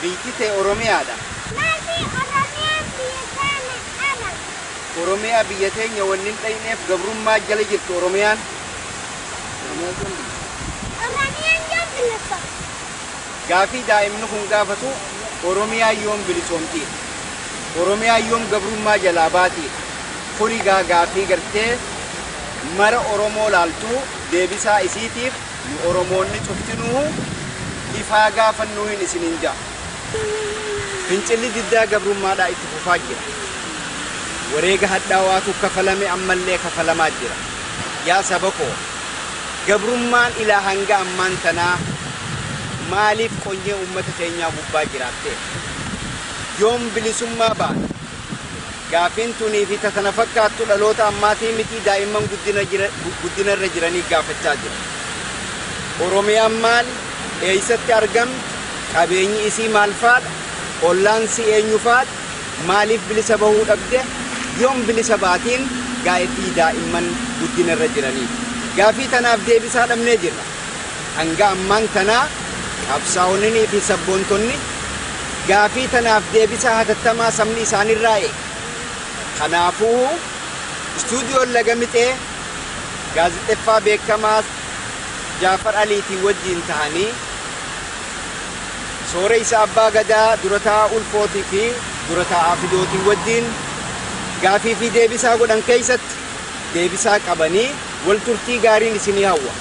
Biyyi tee Oromiyaadha. Maafi Oromiyaan biyya taana ala. Oromiyaa biyya teenya wanni hin dhayneef gabrummaa jala jirtu Oromiyaan. Oromiyaan yoom bilisoomti? Oromiyaan yoom bilisoomti? Gaafii daa'imni kun gaafatu Oromiyaa yoom bilisoomti? Oromiyaa yoom gabrummaa jalaa baati? Kuni gaafii gartee mara Oromoo laaltuu deebisaa isiitiif nu Oromoonni cuftinuu ifaa gaafannuu hin isiniin ja'a. Fincilli diddaa gabrummaadhaa itti fufaa jira. Wareega hadhaawaatu kafalame ammallee kafalamaa jira. Yaa saba koo, gabrummaan ilaa hanga ammaan tanaa maaliif qonyee uummata keenyaa gubbaa jiraatte? Yoom bilisummaa baana? Gaafiin tunii fi tana fakkaattu dhaloota ammaatii miti daa'imman guddina irra jiranii gaafachaa jira. Oromiyaan maali? Eessatti argamti? Qabeenyi isii maal faadha? Ollaan si eenyu faadha? Maaliif bilisa bahuu dhabde? Yoom bilisa baatiin gaa'etii daa'imman guddina irra jiranii? Gaafii tanaaf deebisaa dhabnee jirra. Hanga ammaan tanaa qabsaa'onnii fi sabboontonni gaafii tanaaf deebisaa hatattamaa sabni isaanirraa eega. Kanaafuu istuudiyoon Laga Mixee gaazexeeffaa beekamaa Jaafar Aliitiin wajjin ta'anii soora isa abbaa gadaa durataa ulfootii fi durataa afidootii wajjin gaafii fi deebisaa godhan keessatti deebisaa qabanii wal turtii gaariin isinii hawwa.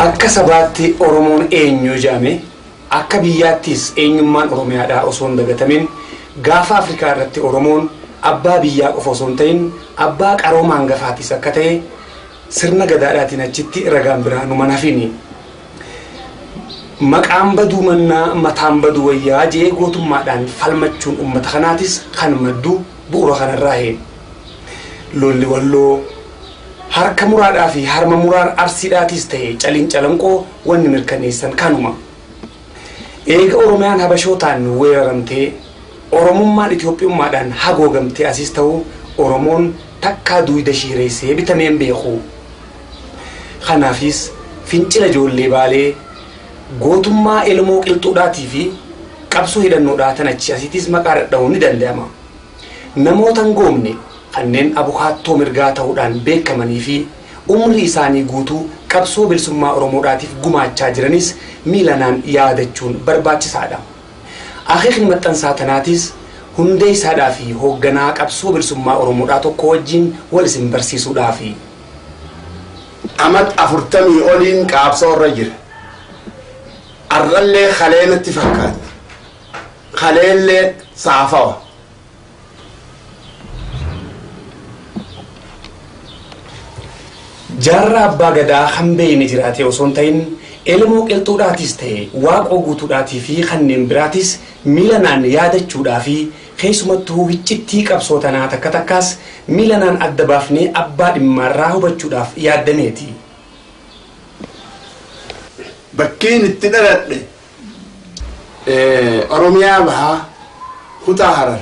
Akka sabaatti Oromoon eenyu jedhame akka biyyaattis eenyummaan Oromiyaadhaa osoo hin dagatamin gaafa Afrikaa irratti Oromoon abbaa biyyaa qofa osoo hin ta'in abbaa qarooma hangafaatis akka ta'e sirna gadaadhaatiin achitti ragaan biraa numa hafini. Maqaan baduu mannaa mataan baduu wayyaa jee gootummaadhaan falmachuun uummata kanaatis kan maddu bu'uura kanarraa hee. Lolli walloo harka muraadhaa fi harma muraan arsiidhaatis ta'e caliin calanqoo wanni mirkaneessan kanuma. Eega Oromiyaan Habashootaan weeraramtee Oromummaan Itoophiyummaadhaan hagoogamtee asis ta'u Oromoon takkaa duwida shiireessee bitameen beeku. Kanaafis fincila ijoollee Baalee gootummaa elmoo qilxuudhaatii fi qabsoo hidhannoodhaa tan achi asiitis maqaa dhadha'uun ni danda'ama. Namoota hin goomne kanneen abukaattoo mirgaa ta'uudhaan beekamanii fi umrii isaanii guutuu qabsoo bilisummaa Oromoodhaatiif gumaachaa jiranis miilanaan yaadachuun barbaachisaadha. Akeekni maxxansaa tanaatis hundee isaadhaa fi hoogganaa qabsoo bilisummaa Oromoodhaa tokko wajjin wal isin barsiisuudhaafi. Amat 40 oliin qabsoo irra jira. Arrallee kaleenatti fakkaata. Kaleellee saafawa. Jaarraa abbaa gadaa hambee inni jiraate osoo hin ta'in Elmoo qilxuudhaatis ta'e Waaqoo guutuudhaatii fi kanneen biraatis miilanaan yaadachuudhaa fi keessumattuu hiccittii qabsoo tanaa takka takkaas miilanaan adda baafnee abbaa dhimmaarraa hubachuudhaaf yaaddameeti. Bakkeen itti dhaladhe Oromiyaa bahaa kutaa Harar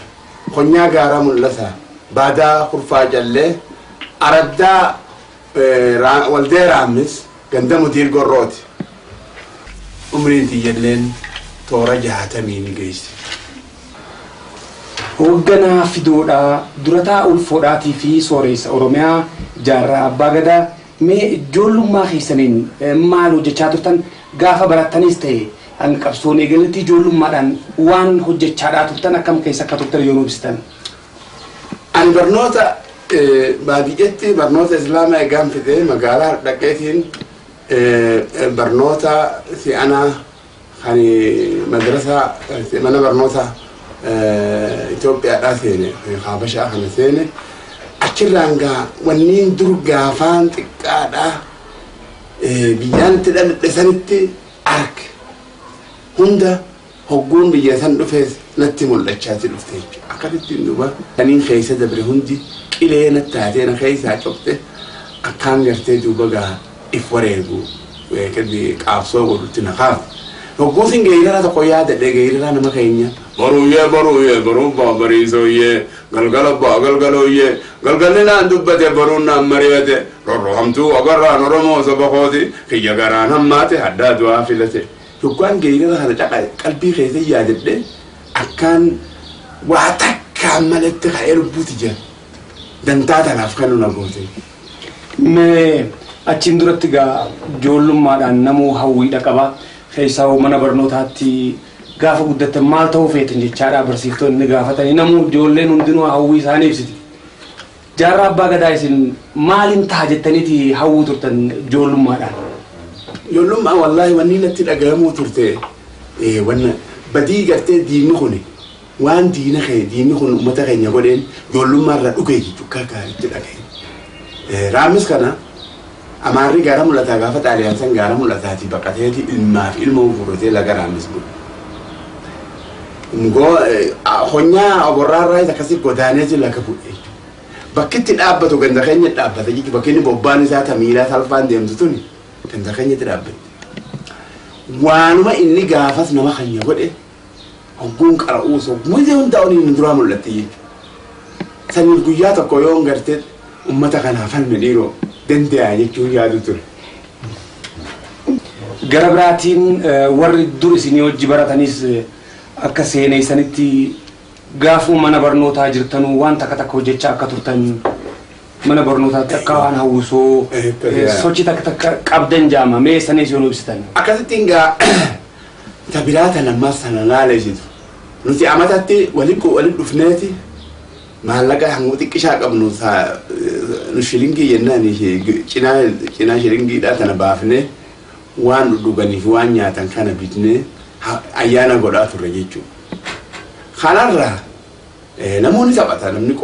Konyaa Gaaraa Mul'ataa Baadaa Kurfaa Jallee Araddaa Waldee Raammis ganda Mudiir Gorrooti. Umriin tiyyalleen toora 60 ni geessi. Hoogganaa Fidoodhaa, durataa Ulfoodhaatii fi Sooreessa Oromiyaa Jaarraa Abbaa Gadaa, mee ijoollummaa keessaniin maal hojjechaa turtan? Gaafa barattanis ta'e hanga qabsoon eegaletti ijoollummaadhaan waan hojjechaadhaa turtan akkam keessa akka turtan yoo nu ibsitan? Ani barnoota baadiyyeetti barnoota Islaamaa eegaan fidee magaalaa dhaqeetiin barnoota si'anaa kan madrasaa mana barnoota Itoophiyaadhaa seene, Habashaa kana seene. Achirraan gaa wanniin dur gaafaan xiqqaadhaa biyyaan itti dhaladhe sanitti arge hunda hogguun biyya san dhufees natti mul'achaati dhufte jechuudha. Akkasittiin duuba kaniin keessa dabre hundi qilee natti taatee na keessaa cobte akkaan gartee duuba gaa if wareegu qaabsoo godhutti na kaaf. Hogguusin geerara tokko yaadadhe, geerara nama keenya. Baruuyyee baruuyyee baruu baa bariisooyyee galgala baa galgalooyyee galgalli naan dubbate baruun naan mari'ate rorrohamtuu agarraan Oromoo saba kooti kiyya garaan hammaate haddaa du'aa filate. Hoggaan geerara kana caqa qalbii keessa yaadadhe akkaan waa takkaan malatti ka'ee lubbuuti jira. Dantaa tanaaf kan na goote. Mee achiin duratti gaa ijoollummaadhaan namuu hawwiidha qaba. Keessaa mana barnootaatti gaafa guddattan maal ta'uu feetan jechaadha barsiiftonni gaafatanii namuu ijoolleen hundinuu hawwii isaanii ibsiti. Jaarraa Abbaa Gadaa, isin maaliin ta'a jettaniiti hawwuu turtan ijoollummaadhaan? Ijoollummaa wallaahi wanni natti dhaga'amuu turte wanna badii gartee diinni kun waan diina kee diinni kun uummata keenya godheen ijoollummaarraa dhugee jechuudha akka itti dhaga'e. Raamis kana Amaarri gaara mul'ataa gaafa Xaaliyaan san gaara mul'ataati baqateeti ilmaa fi ilmoo fuudhatee laga Raamis bulu. Honyaa oborraarraa akkasii godaaneeti laga bu'e jechuudha. Bakki itti dhaabbatu ganda keenya dhaabbata jechuudha. Bakki inni bobbaan isaa tamiilaa salphaan deemtu tuni ganda keenyatti dhaabbate. Waanuma inni gaafas nama keenya godhe hogguun qara'uus hogguu hundaa oliin duraa mul'atte jechuudha. Saniif guyyaa tokko yoo gartee uummata kanaaf falme dhiiroo danda'a jechuun yaadu ture. Gara biraatiin warri dur isinii hojii baratanis akka seeneessanitti gaafuma mana barnootaa jirtanuu waan takka takka hojjechaa akka turtan, mana barnootaatti akka waan hawwisoo sochii takka takka qabdan jaama, mee sanis yoo nu ibsitan. Akkasittiin gaa tabiraa tana ammaas sana laalesitu. Nuti amatatti walitti dhufneeti maallaqa hanga xiqqishaa qabnu nu shilingii jennaan cinaa shilingiidhaa tana baafnee waan dhuganiif waan nyaatan kana bitnee ayyaana godhaa turre jechuudha. Kanarraa namoonni taphata, namni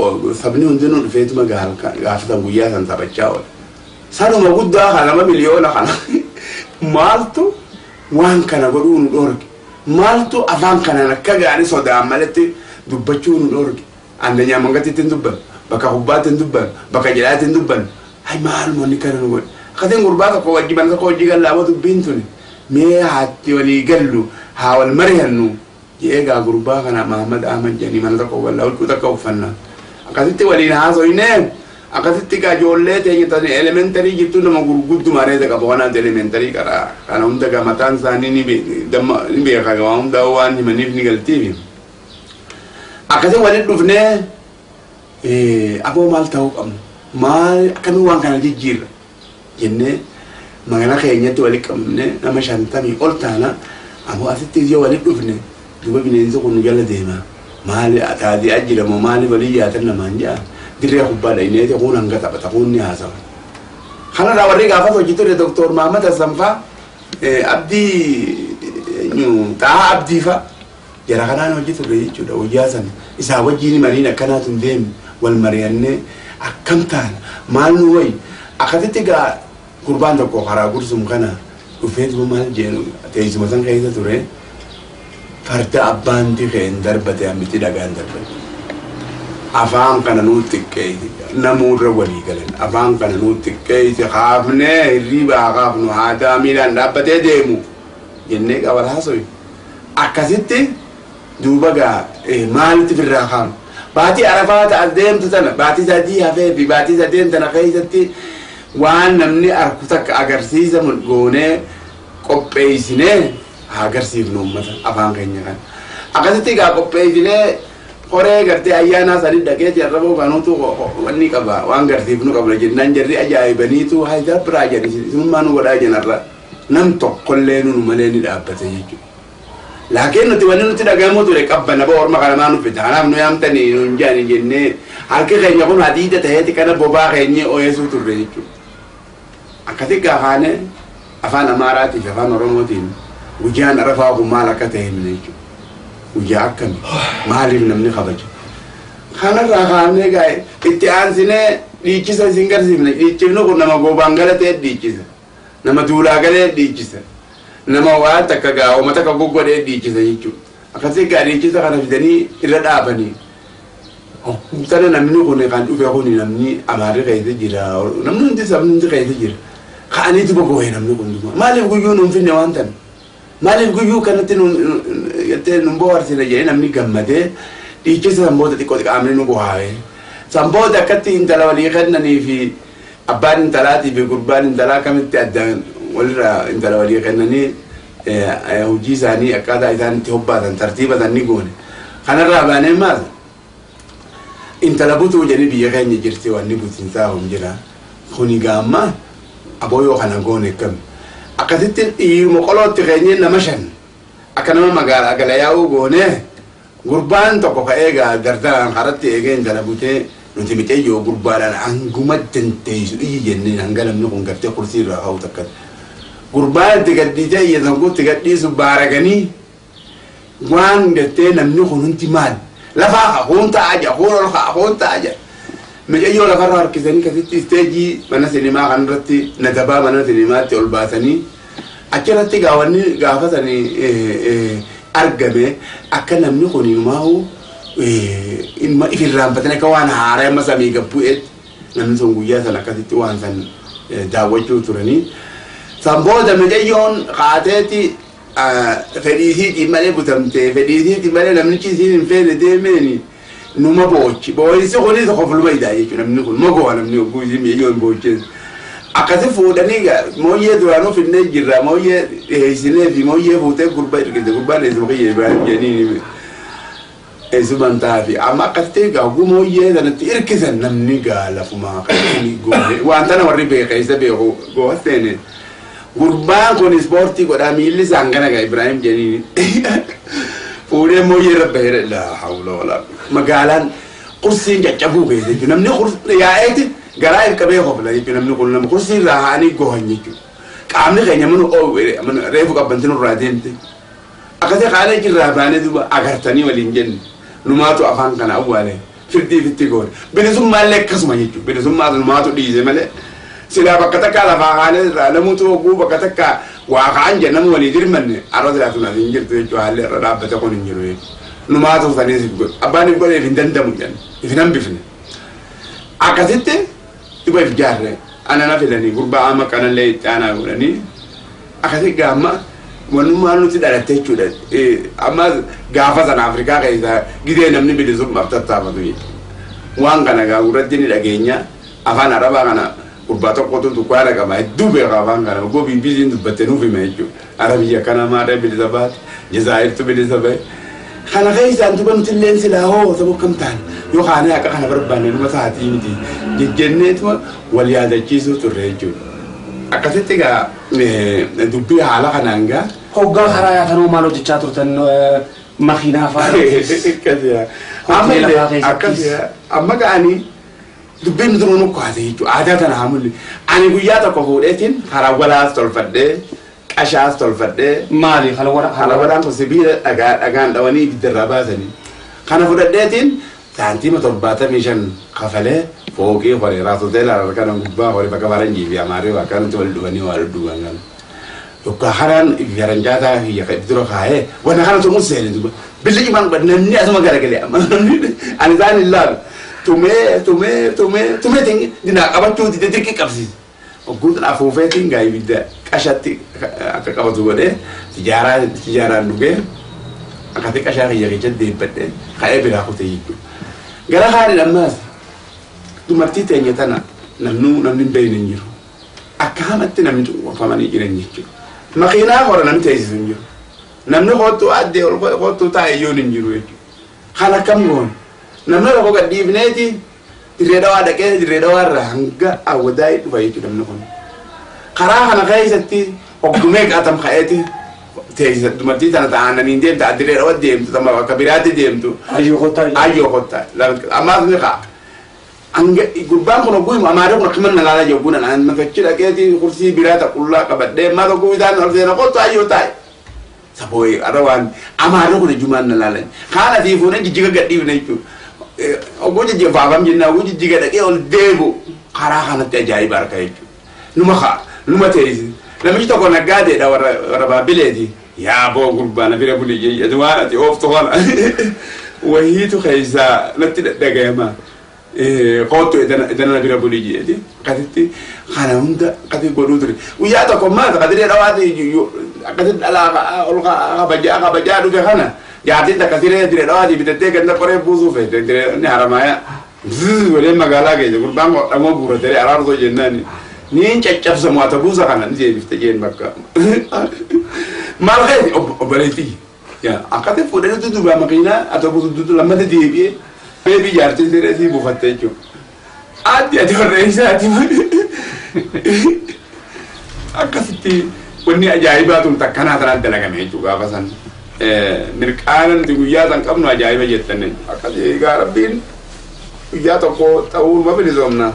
sabni hundinuu dhufeetuma gaafatan guyyaa san taphachaa oola. Sanuma guddaa kana nama miliyoona kana maaltu waan kana godhuu nu dhoorge? Maaltu afaan kanaan akka gaarii sodaan malatti dubbachuu nu dhoorge? Andanya mangatti hin dubban, bakka kubbaatti hin dubban, bakka jedhaatti hin dubban. Hay maaluma inni kana nu godhe? Akkasiin gurbaa tokko wajji mana tokko wajji gallaa dubbiin tuni mee haatti walii gallu haa wal mari'annu jedhee gaa gurbaa kana Mahammad Ahmad jedhanii mana tokko wallaa huccuu takka uffannaa. Akkasitti waliin haasoyinee akkasitti gaa ijoollee teenya tani elementarii jirtu nama gurgudduma areeda qaba kanaatu elementarii qaraa kana hunda gaa mataan isaanii ni beeka waan hundaa waan himaniif ni galtiifi. Akkasiin waliin dhufnee aboo maal ta'uu qabna, maal akkamiin waan kana jijjiirra jennee magaalaa keenyatti walitti qabne nama 50 ol taana. Ammoo asitti yoo walitti dhufne duuba bineensi kun nu jala deema, maali taatee ajjiramoo maali walii yaatan namaan jedha dirree kubbaa dhayineeti kun hanga taphata kun ni haasawa. Kanarraa warri gaafas hojii ture Doktor Mahammad Hassan faa, Abdii Xahaa Abdii faa jara kanaan hojii ture jechuudha. Hojii sana isaa wajjin mariin akkanaatu hin deemne wal mari'annee akkam taana maal nu wayi akkasitti gaa gurbaan tokko karaa gursum kana Dhufee duuba maal jeenu teessuma san keessa ture farda abbaan dikeen darbate hambiti dhagaan darbate. Afaan kana nuu xiqqeessi namuurra walii galan afaan kana nuu xiqqeessi kaafnee hirriibaa kaafnu haadaa miilaan dhaabbatee deemu jennee qabal haasoyi. Akkasitti duuba gaa maalitti firraa kaafnu baatii arafaa ta'a deemtu tana baatii 3 hafee fi baatii 3 tana keessatti waan namni arku takka agarsiisa goonee qopheessinee haa agarsiifnu uummata afaan keenya kana. Akkasitti gaa qopheessinee qoree gartee ayyaanaa sanii dhaqee jarraboo kanuutu wanni qaba waan garsiifnu qabna jennaan jarri ajaa'ibaniitu haa biraa jedhi isinummaa nu godhaa jenarra nam tokkollee nu malee ni dhaabbate jechuudha. Laakiin nuti wanni nuti dhagahamu ture qabbana ba'aa orma kanamaa nu fida kanaaf nu yaamtanii nu hin jaani jennee harki keenya kun hadiida ta'eeti kana bobaa keenya ooyesuu turre jechuudha. Akkasi gaafaane afaan Amaaraatii fi afaan Oromootiin guyyaan arafaa kun maal akka ta'e himne jechuudha. Guyyaa akkami maaliif namni kabaja. Kanarraa kaafnee gaa'e itti aansinee dhiichisa isin garsiifne dhiichifni kun nama goobaan galatee dhiichisa nama duulaa galee dhiichisa nama waan takka gaa uummata takka goggodhee dhiichisa jechuudha. Akkasii gaa dhiichisa kana fidanii irra dhaabanii. Sana namni kun kan dhufe kun namni Amaarri keessa jira namni hundi sabni hundi keessa jira. Ka'aniitu boggoo'e namni kun maaliif guyyuu nuun finne waan tan maaliif guyyuu kanatti nuun bohaarsine jedhee namni gammadee dhiichisa sanboota xiqqoo xiqqaamni nu bohaa'e. Sanboota akkatti intala walii kennanii fi abbaan intalaatii fi gurbaan intalaa akkamitti addaan walirraa intala walii kennanii hojii isaanii akkaataa isaan itti hobbaatan tartiiba san ni goone. Kanarraa baanee maal intala butuu jedhanii biyya keenya jirti wanni butinsaa hun jira. Kuni gaamma abooyoo kana goone akkami. Akkasitti dhiiruma qolootti keenyee nama 5 akka nama magaalaa gala yaa'uu goone gurbaan tokko ka'ee gaa dardaraan karatti eegee intala butee nuti mixeeyyoo gurbaadhaan hanguma dandeessu iyyi jenneen hanga namni kun gartee kursii irraa ka'u takkatti. Gurbaan itti gadhiisee iyya sankuutti itti gadhiisu baaraganii waan gartee namni kun hundi maal lafaa ka'a hoon ta'a jira hoon ol ka'a hoon ta'a jira. Mixeeyyoo lafarra harkisanii akkasitti isteejii mana sinimaa kanarratti nadabaa mana sinimaatti ol baasanii achirratti gaafanni gaafatanii argame akka namni kun himaa'u ifirraanfatanii akka waan haaraa amma samii gabbu'eetti namni sun guyyaa sana akkasitti waan san daawwachuu turanii. San booda mixeeyyoon kaateeti fedhiisiitiin malee butamtee fedhiisiitiin malee namnichi isiin hin feene deemeeni. Numa boochi booyinsi kunis kofluma idaa jechuudha namni kun mogoo namni oguu isin miyyoo hin boocheessu. Akkasi fuudhanii mooyyee duraanuu finnee jirra mooyyee dhiheessinee fi mooyyee fuutee gurbaa ergite gurbaan eessuma kiyya Ibraahim jedhanii eessumaan ta'aa fi amma akkasitti gaa oguu mooyyee sanatti hirkisan namni gaa lafumaa kan goone waan tana warri beeka isa beeku goofa seene. Gurbaan kun ispoortii godhaa miilli isaan kana gaa Ibraahim jedhanii. Fuudhee mooyyee irra bahee laa hawla walaa magaalaan kursiin caccabuu keessa jechuudha namni yaa'eeti garaa if qabee kofla jechuudha namni kun nama kursii irraa haanii gohan jechuudha qaamni keenya mana oowwe reefu qabbanti nurraa deemte akkasii qaalee jirraa baanee duuba agartanii waliin jenne numaatu afaan kana awwaale firdii fitti goone bilisummaallee akkasuma jechuudha bilisummaa numaatu dhiise malee silaa bakka takka lafaa kaanee irraa namuutu oguu bakka takka waa ka'an jennamu walii dirmanne arra silaa tun as hin jirtu jechuudha haalli irra dhaabbate kun hin jiru jechuudha. Numaatu saniis if godhe abbaan if godhe if hin dandamu jenne if hin hambifne akkasitti duba if jaarre anana fidanii gurbaa amma kanallee itti aanaa godhanii akkasi gaamma wanummaa nuti dhalatte jechuudha amma gaafa sana Afrikaa keessa gidee namni bilisummaaf tattaafatu jechuudha waan kana gaa gurratti ni dhageenya afaan Arabaa kana gurbaa tokkotu dukkaana qaba hedduu beeka afaan kana oguu BBC'n dubbatte nuuf hime jechuudha Arabiyya kana maadha bilisa baate Jazaa'irtu bilisa bahe. Kana keessaan duba nuti illeen silaa hoo saba kam ta'an yoo kaanee akka kana barbaanne numa sa'aatii miti jejjenneetuma wal yaadachiisuu turre jechuudha. Akkasitti gaa dubbii haala kanaan gaa. Hoggaa karaa yaatanoo maal hojjechaa turtan makiinaa fa'aa. Akkasii amma ga'anii dubbiin nuti nu kaase jechuudha aadaa tana haa mul'i. Ani guyyaa tokko fuudheetiin karaa walaas tolfadhee qashaas tolfadhee. Maali halawalaan kun sibiila dhagaan dhawanii ibiddarraa baasanii. Kana fudhadheetiin saantiima 75 kafalee fooqii horee raasotee laala kana gubbaa horee bakka faranjii fi amaaree bakka nuti wal dhufanii waa dhudhuban kana. Yokkaa karaan garanjaataa kiyya dura kaayee wanna kana tumuun seene duba. Billi imaan namni asuma garagalee ani isaan hin laalu. Tumee tumee tumee tumee dinaa qabachuu dide dirqii qabsiise. Ogguutan afuufeetiin gaa ibidda qashatti akka qabatu godhee tijaaraan dhugee akkatti qashaa kiyya keessatti deebbadhee ka'ee biraa kutee jechuudha. Gara kaaniin ammaas dubartii teenya tana namni hin beekne hin jiru. Akka hamatti namni cunqurfamanii jiran jechuudha. Makiinaa hora namni teessisu hin jiru. Namni kottuu addee ol kottuu taa'e iyyuu hin jiru jechuudha. Kan akkam goone namni tokko gad dhiifneeti dirree dhawaa dhaqee dirree dhawaa irraa hanga awwadaa'ee dhufa jechuudha namni kun. Karaa kana keessatti hoggumee qaatam ka'eeti teessisa dubartii tana ta'anii deemta dirree dhawaa deemtu bakka biraatti deemtu. Ayyoo kottaa. Ayyoo kottaa. Ammaas ni ka'a. Hanga gurbaan kun hogguu himu amaarri kun akkuma nalaalaa jiru guunan an mafachi dhaqeeti kursii biraa taqullaa qabadhee maal hogguu isaan ol seena kottu ayyoo taa'e. Sabooyi arra waan amaarri kun ijumaan nalaalan. Kaan asii fuunee jijjiga gadhiifne jechuudha. Hogguu jijjiga faafam jennaa hogguu jijjiga dhaqee ol deebu karaa kanatti ajaa'iba harka jechuudha. Numa ka'a numa teessise. Namichi tokko naggaadeedha warra baabbileeti. Yaa boo gurbaa na bira buli jedhu waan ati ooftu kana. Wahiitu keessaa natti dhagayama. Kottu edana na bira buli jedhi. Akkasitti kana hunda akkasi godhuu ture. Guyyaa tokko maal qadiree dhawaati akkasitti dhalaa ol kabajaa kabajaa dhufe kana. Jaartiin takka siree diree dhawaati bitattee ganda qoree buusuu feete diree inni haramaaya. Waleen magaalaa keessa gurbaan dhamoo guuratee araarsoo jennaan. Niin caccabsamu haa ta'uusa kana ni deebifte jeen bakka. Maal keeti obboleettii. Akkati fuudhanii duubaa makiinaa haa ta'u lammata deebi'ee beebii jaartiin siree sii buufatte jechuudha. Addi ati warra isaati akkasitti wanni ajaa'ibaa tun takkanaa tanaan dalagame jechuudha gaafa san. Mirqaana nuti guyyaa san qabnu ajaa'iba jettan akkasii egaa rabbiin guyyaa tokko ta'uu numa bilisoomna.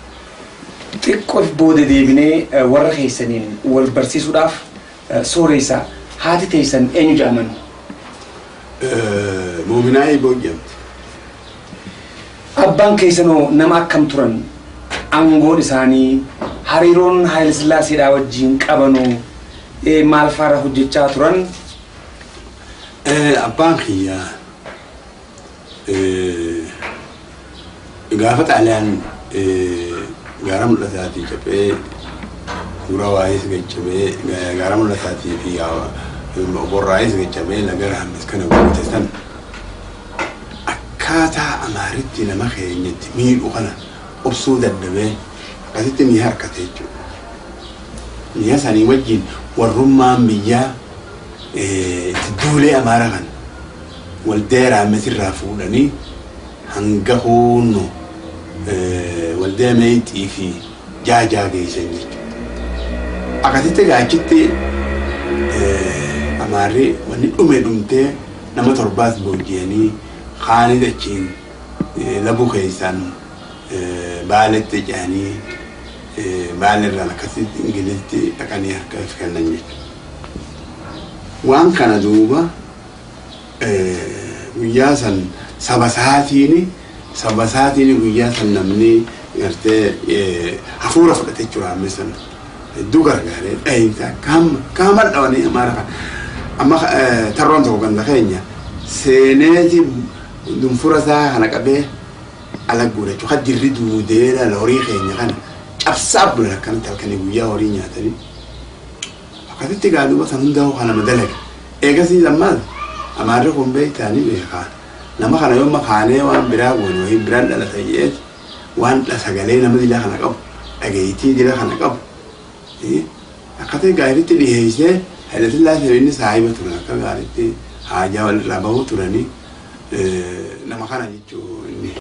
Xiqqoof booda deebinee warra keessaniin wal barsiisuudhaaf sooressa haati teessan eenyu jedhaman? Muuminaa Iboo jedhamti. Abbaan keessanoo nama akkam turan? Aangoon isaanii hariiroon Haayilesillaaseedhaa wajjin qabanoo maal faara hojjechaa turan? Abbaan kiyyaa gaafa xaaliyaan gaara mul'ataatii caphee gurawaayis gaccabee gaara mul'ataatii fi borraayis gaccabee laga raammis kana guute san akkaataa amaaritti nama keenyatti miidhu kana obsuu dadhabee akkasitti mi'a harkate jechuudha. Mi'a sanii wajjin warrummaan biyyaa itti duulee amaara kana waldee raammis irraa fuudhanii hanga huunnu waldee meexxii fi jaajaa geessan jechuudha. Akkasitti gaachitti amaarri wanni dhume dhumtee nama torbaas booji'anii kaanii achiin labuu keessaan baaletti ce'anii baalerraan akkasitti ingilizitti dhaqanii harka kennan jechuudha. Waan kana duuba guyyaa san saba isaatiin guyyaa san namni gartee hafuura fudhate jechuudha amma san hedduu gargaaree dhahinsa kaama dhawanii amaara kana. Amma tarroon tokko ganda keenya seeneeti dunfura isaa kana qabee ala guura jechuudha. Dirri duudee laala horii keenya kana cabsaa bulan akkanatti halkanii guyyaa horii nyaatanii. Akkasitti gaaduba san hundaa'u kana dalaga. Eegasii ammaas amaarri kun beektaanii beekaa. Nama kana yoo makaanee waan biraa goone wayii biraan dhalata jedheeti waan sagalee nama dila kana qabu dhageettii dila kana qabu. Akkasitti gaariitti dhiheessee Haayilasillaasee inni saahiba turan akka gaariitti haajaa walirraa bahuu turanii nama kana jechuun inni.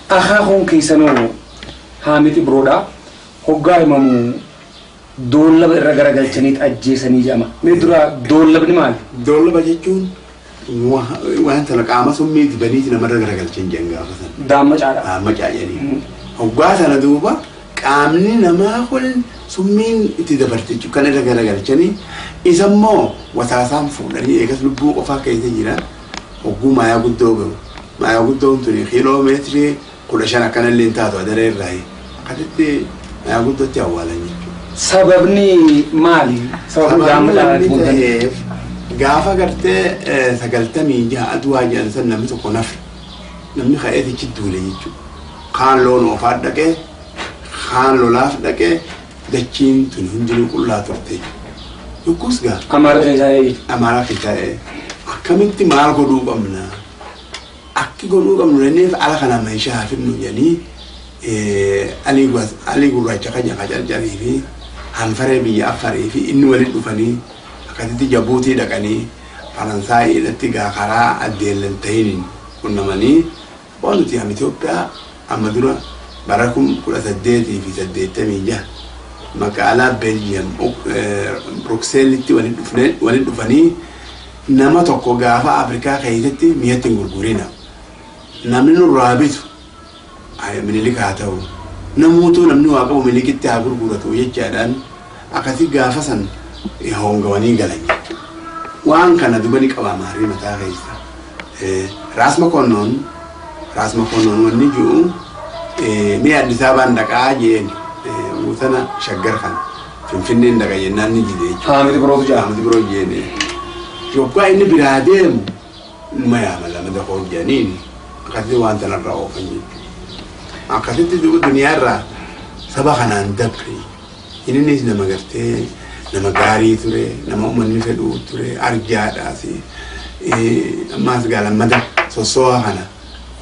Akaakuun keessanoo Haamid Ibroodha. Hoggaa himamu Doollaba irra garagalchaniit ajjeesanii jedhama. Mee dura doollabni maali? Doollaba jechuun waan sana qaama summii dibaniiti namarra garagalchan jedhan gaafa sana. Daammacaadha. Daammacaa jedhanii. Hoggaa sana duuba qaamni namaa kun summiin itti dabarte jechuudha kan irra garagalchanii isammoo wasaasaan fuudhanii eegas lubbuu qofaa keessa jira hogguu maayaa guddoo gahu. Maayaa guddoon tuni kiiloo meetirii 15 akkanallee hin taatu adaree irraa akkasitti maayaa guddootti awwaalan jechuudha. Sababni maali? Sababni daammacaadha ta'eef gaafa gartee 96 aduwaa jedhan san namni tokko nafe namni ka'eetichi duule jechuudha. Kaan loon oofaa dhaqee kaan lolaaf dhaqee dachiin tun hundinuu qullaa turte. Yokkus gaa. Amaara keessaa jechuudha. Amaara keessaa akkamitti maal godhuu qabna? Akki godhuu qabnu jenneef ala kana meeshaa hafidnu jedhanii alii gurraacha kan carcarii fi hanfaree biyya affarii fi inni waliin dhufanii akkasitti Jabuutii dhaqanii Faransaayii irratti gaa karaa addeellan ta'iniin qunnamanii waan nuti am Itoophiyaa amma dura bara 1886 magaalaa Beeljiyeem Brukseelitti waliin dhufanii nama tokko gaafa Afrikaa keessatti mi'atti hin gurgurina. Namni nurraa bitu Minilik haa ta'u namoota namni waa qabu Minilikitti haa gurguratu jechaadhaan akkasii gaafa san hongawanii galan jechuudha. Waan kana duba ni qaba maarii mataa keessa. Raas Makonnoon wanni jiru mi'a Addis Ababaan dhaqaa jeen sana shaggar kana Finfinneen dhaqa jennaan ni jide jechuudha. Haamiti birootu jira. Haamiti biroo jeen. Yoggaa inni biraa deemu numa yaama lama dafoo jedhaniin akkasitti waan sanarraa oofan jechuudha. Akkasitti duniyaarraa saba kanaan dabre innis nama gartee nama gaarii ture nama uummanni fedhu ture arjaadhaas ammaas gaalammata sossoo'aa kana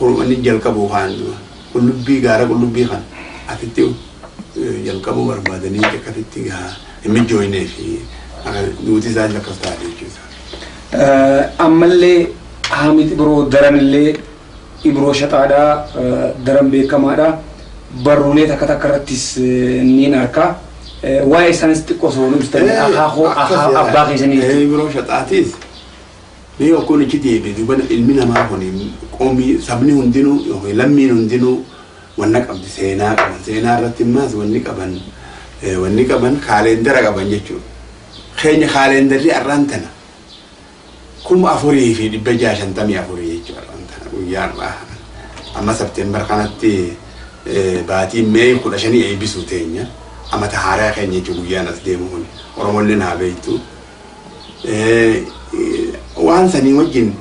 wanni jalqabuu kaan dura qullubbii gaara qullubbii kana asitti jalqabuu barbaadanii akkasitti gaa hin mijooynee fi duuti isaa akkas taate jechuudha. Ammallee Haamid Ibroo daranillee Ibroo shaxaadhaa daran beekamaadha. Barruulee takka takka irrattis niin argaa. Waa'ee isaanis xiqqoo osoo nu ibsitanii akaakuu abbaa keessanii jechuudha. Ibroo shaxaatis mee yookaan ichi deebi'e duuba ilmi namaa kun qoomii sabni hundinuu yookaan lammiin hundinuu wanna qabdi seenaa qaban seenaa irratti immaas wanni qaban kaalendara qaban jechuudha. Keenya kaalendarri arraan tana 4654 jechuudha arraan tana guyyaa har'aa amma Septeembar kanatti baatii Mee 15 eebbisuu teenya amata haaraa keenya jechuudha guyyaan as deemu kun Oromolleen haa beektu. Waan sanii wajjin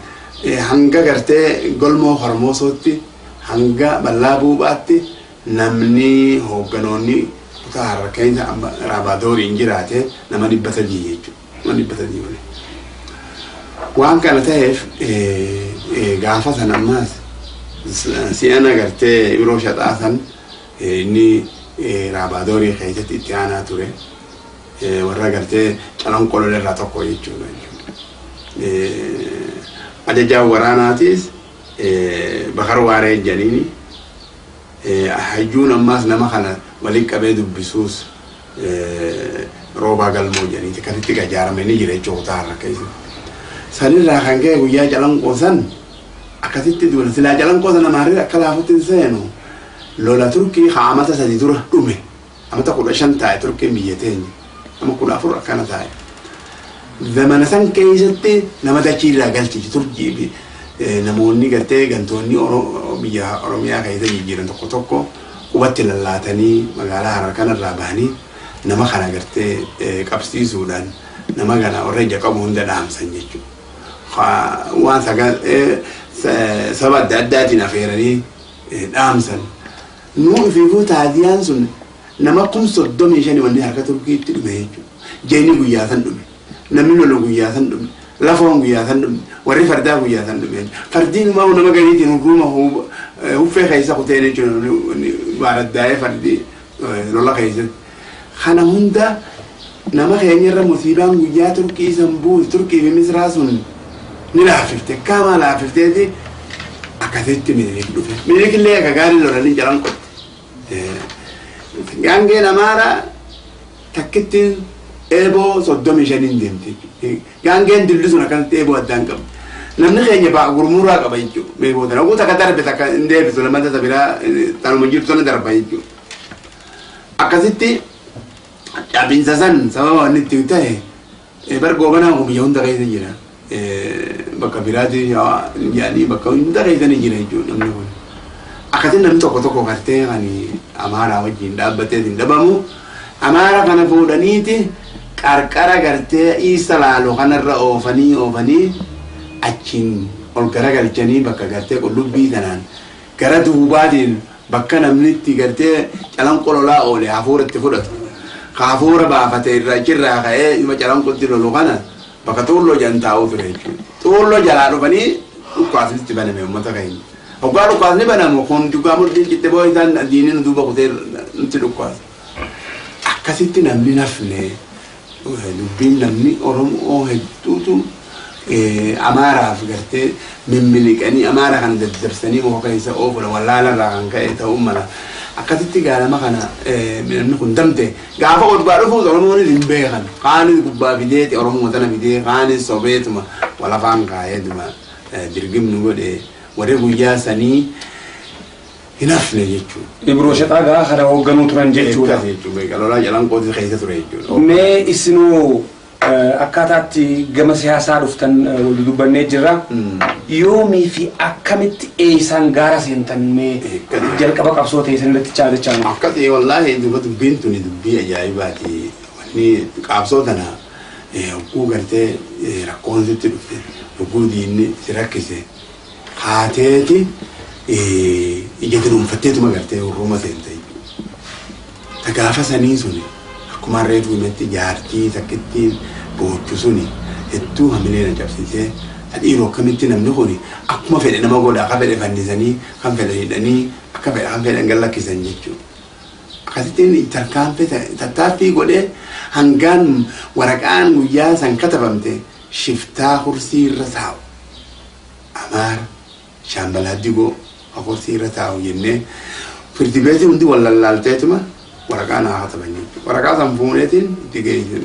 hanga gartee golmoo hormoosootti hanga bal'aa buuphaatti namni hoogganoonni kutaa harka raabadooriin jiraate nama 300 jechuudha. Nama 300 waliin. Waan kana ta'eef gaafa sana ammaas si'ana gartee Ibroo shaxaa san inni raabaadorii keessatti itti aanaa ture warra gartee calanqoo irraa tokko jechuudha. Ajajaa waraanaatis Bakar Waaree jedhaniini hayyuun ammaas nama kana waliin qabee dubbisuus roobaa galmoo jedhaniiti akkasitti gajaaramee ni jira jechuudha kutaa har'a keessatti. Sanirraa kan ka'e guyyaa calanqoo san akkasitti duula silaa calanqoo sana maarree akka laafutti hin seenu lola Turkii amata 3 dura dhume amata 15 taa'e Turkiin biyya teenya ama 14 akkana taa'e. Zamana san keessatti nama dachiirraa galchichi Turkii fi namoonni gartee gantoonni biyya Oromiyaa keessa jijjiiran tokko tokko qubatti lallaatanii magaalaa Harar kanarraa bahanii nama kana gartee qabsiisuudhaan nama kana warra ija qabu hunda dhaamsan jechuudha. Waan saba adda addaatiin afeeranii dhaamsan. Nuu ifiifuu taadiyaan sun nama 35,000 wanni harka Turkiitti dhume jechuudha. Jeenii guyyaa san dhume. Namni lolu guyyaa san dhume. Lafoon guyyaa san dhume. Warri fardaa guyyaa san dhume. Fardiin immoo nama gariitiin hurruuma huffee keessa kuteen jechuudha. Baaraddaa'ee fardi lola keessatti. Kana hunda nama keenyarra musiibaan guyyaa Turkii san buuse Turkii fi Misraa sun ni laaffifte. Akkaamaa laaffifteeti akkasitti Minilik dhufe. Minilik illee akka gaarii lolanii jalan qotte. Gaangeen Amaaraa Takkittiin eeboo 35 deemte. Gaangeen dilli sun akkanatti eeboo addaan qabdi. Namni keenya baa gurmuraa qaba jechuudha. Eeboo tana oguu takka darbe takka hin deebisu lammataa isa biraa tanuma jirtu sana darba jechuudha. Akkasitti cabinsa san sababa wanni itti ta'e bar goobanaan kun biyya hunda keessa jira. Bakka biraatti yaanii bakka hunda keessa ni jira jechuudha namni kun. Akkasitti namni tokko tokko gartee kan Amaaraa wajjin dhaabbatee hin dhabamu. Amaara kana fuudhaniiti qarqara gartee isa laaloo kanarra oofanii oofanii achiin ol garagalchanii bakka gartee qullubbii tanaan gara duubaatiin bakka namni itti gartee calanqoo lolaa oole hafuura itti fudhatu. Hafuura baafate irra achirraa ka'ee dhuma calanqootti lolu kana bakka xuulloo jedhan taa'uu ture jechuudha. Xuulloo jalaa dhufanii dhukkaasni itti baname uummata keenya. Hoggaa dhukkaasni banamu kun dhugaa murtiin citte boo isaan diiniin duuba kutee nutti dhukkaasa. Akkasitti namni nafne dubbiin namni Oromoo hedduutu Amaaraaf gartee mimmiliqanii Amaara kana daddarsanii muka keessa oofudha wallaalarraa kan ka'e ta'uu mala. Akkasitti gaalama kana namni kun damte gaafa gubbaa dhufuus Oromoonis hin beekan. Kaanis gubbaa fideeti Oromoo tana fidee kaanis sobeetuma walafaan kaa'eetuma dirgimni godhe warri guyyaa sanii hin hafne jechuudha. Ibroo Shaxaa gaa kana hoogganuu turan jechuudha. Akkas jechuudha. Lolaa calanqootti keessa ture jechuudha. Mee isinuu akkaataatti gama siyaasaa dhuftan wal dubbannee jirra. Yoomii fi akkamitti eessaan gaara seentan mee jalqaba qabsoo ta'e sanirratti chaadachaa nu. Akkasii wallaahi duba dubbiin tuni dubbii ajaa'ibaati. Wanni qabsoo tana hogguu gartee rakkoon sitti dhufte hogguu diinni si rakkise haateeti ija dunuunfatteetuma gartee hurruuma seente jechuudha. Ta gaafa sanii suni akkuma reefu himetti jaartii takkittiin boochu suni hedduu hamilee na cabsiisee dhiiroo akkamitti namni kun akkuma fedhe nama godha akka fedhe fannisanii kan fedhe hidhanii akka fedhe kan fedhan gallakkisan jechuudha. Akkasittiin tarkaanfii tattaaffii godhee hangaan waraqaan guyyaa san katabamte shiftaa kursii irra taa'u. Amaara shaambalaa digoo kursii irra taa'u jennee firdi beetii hundi wal lallaalteetuma waraqaa naa kataban jechuudha. Waraqaa san fuuneetiin itti geessan.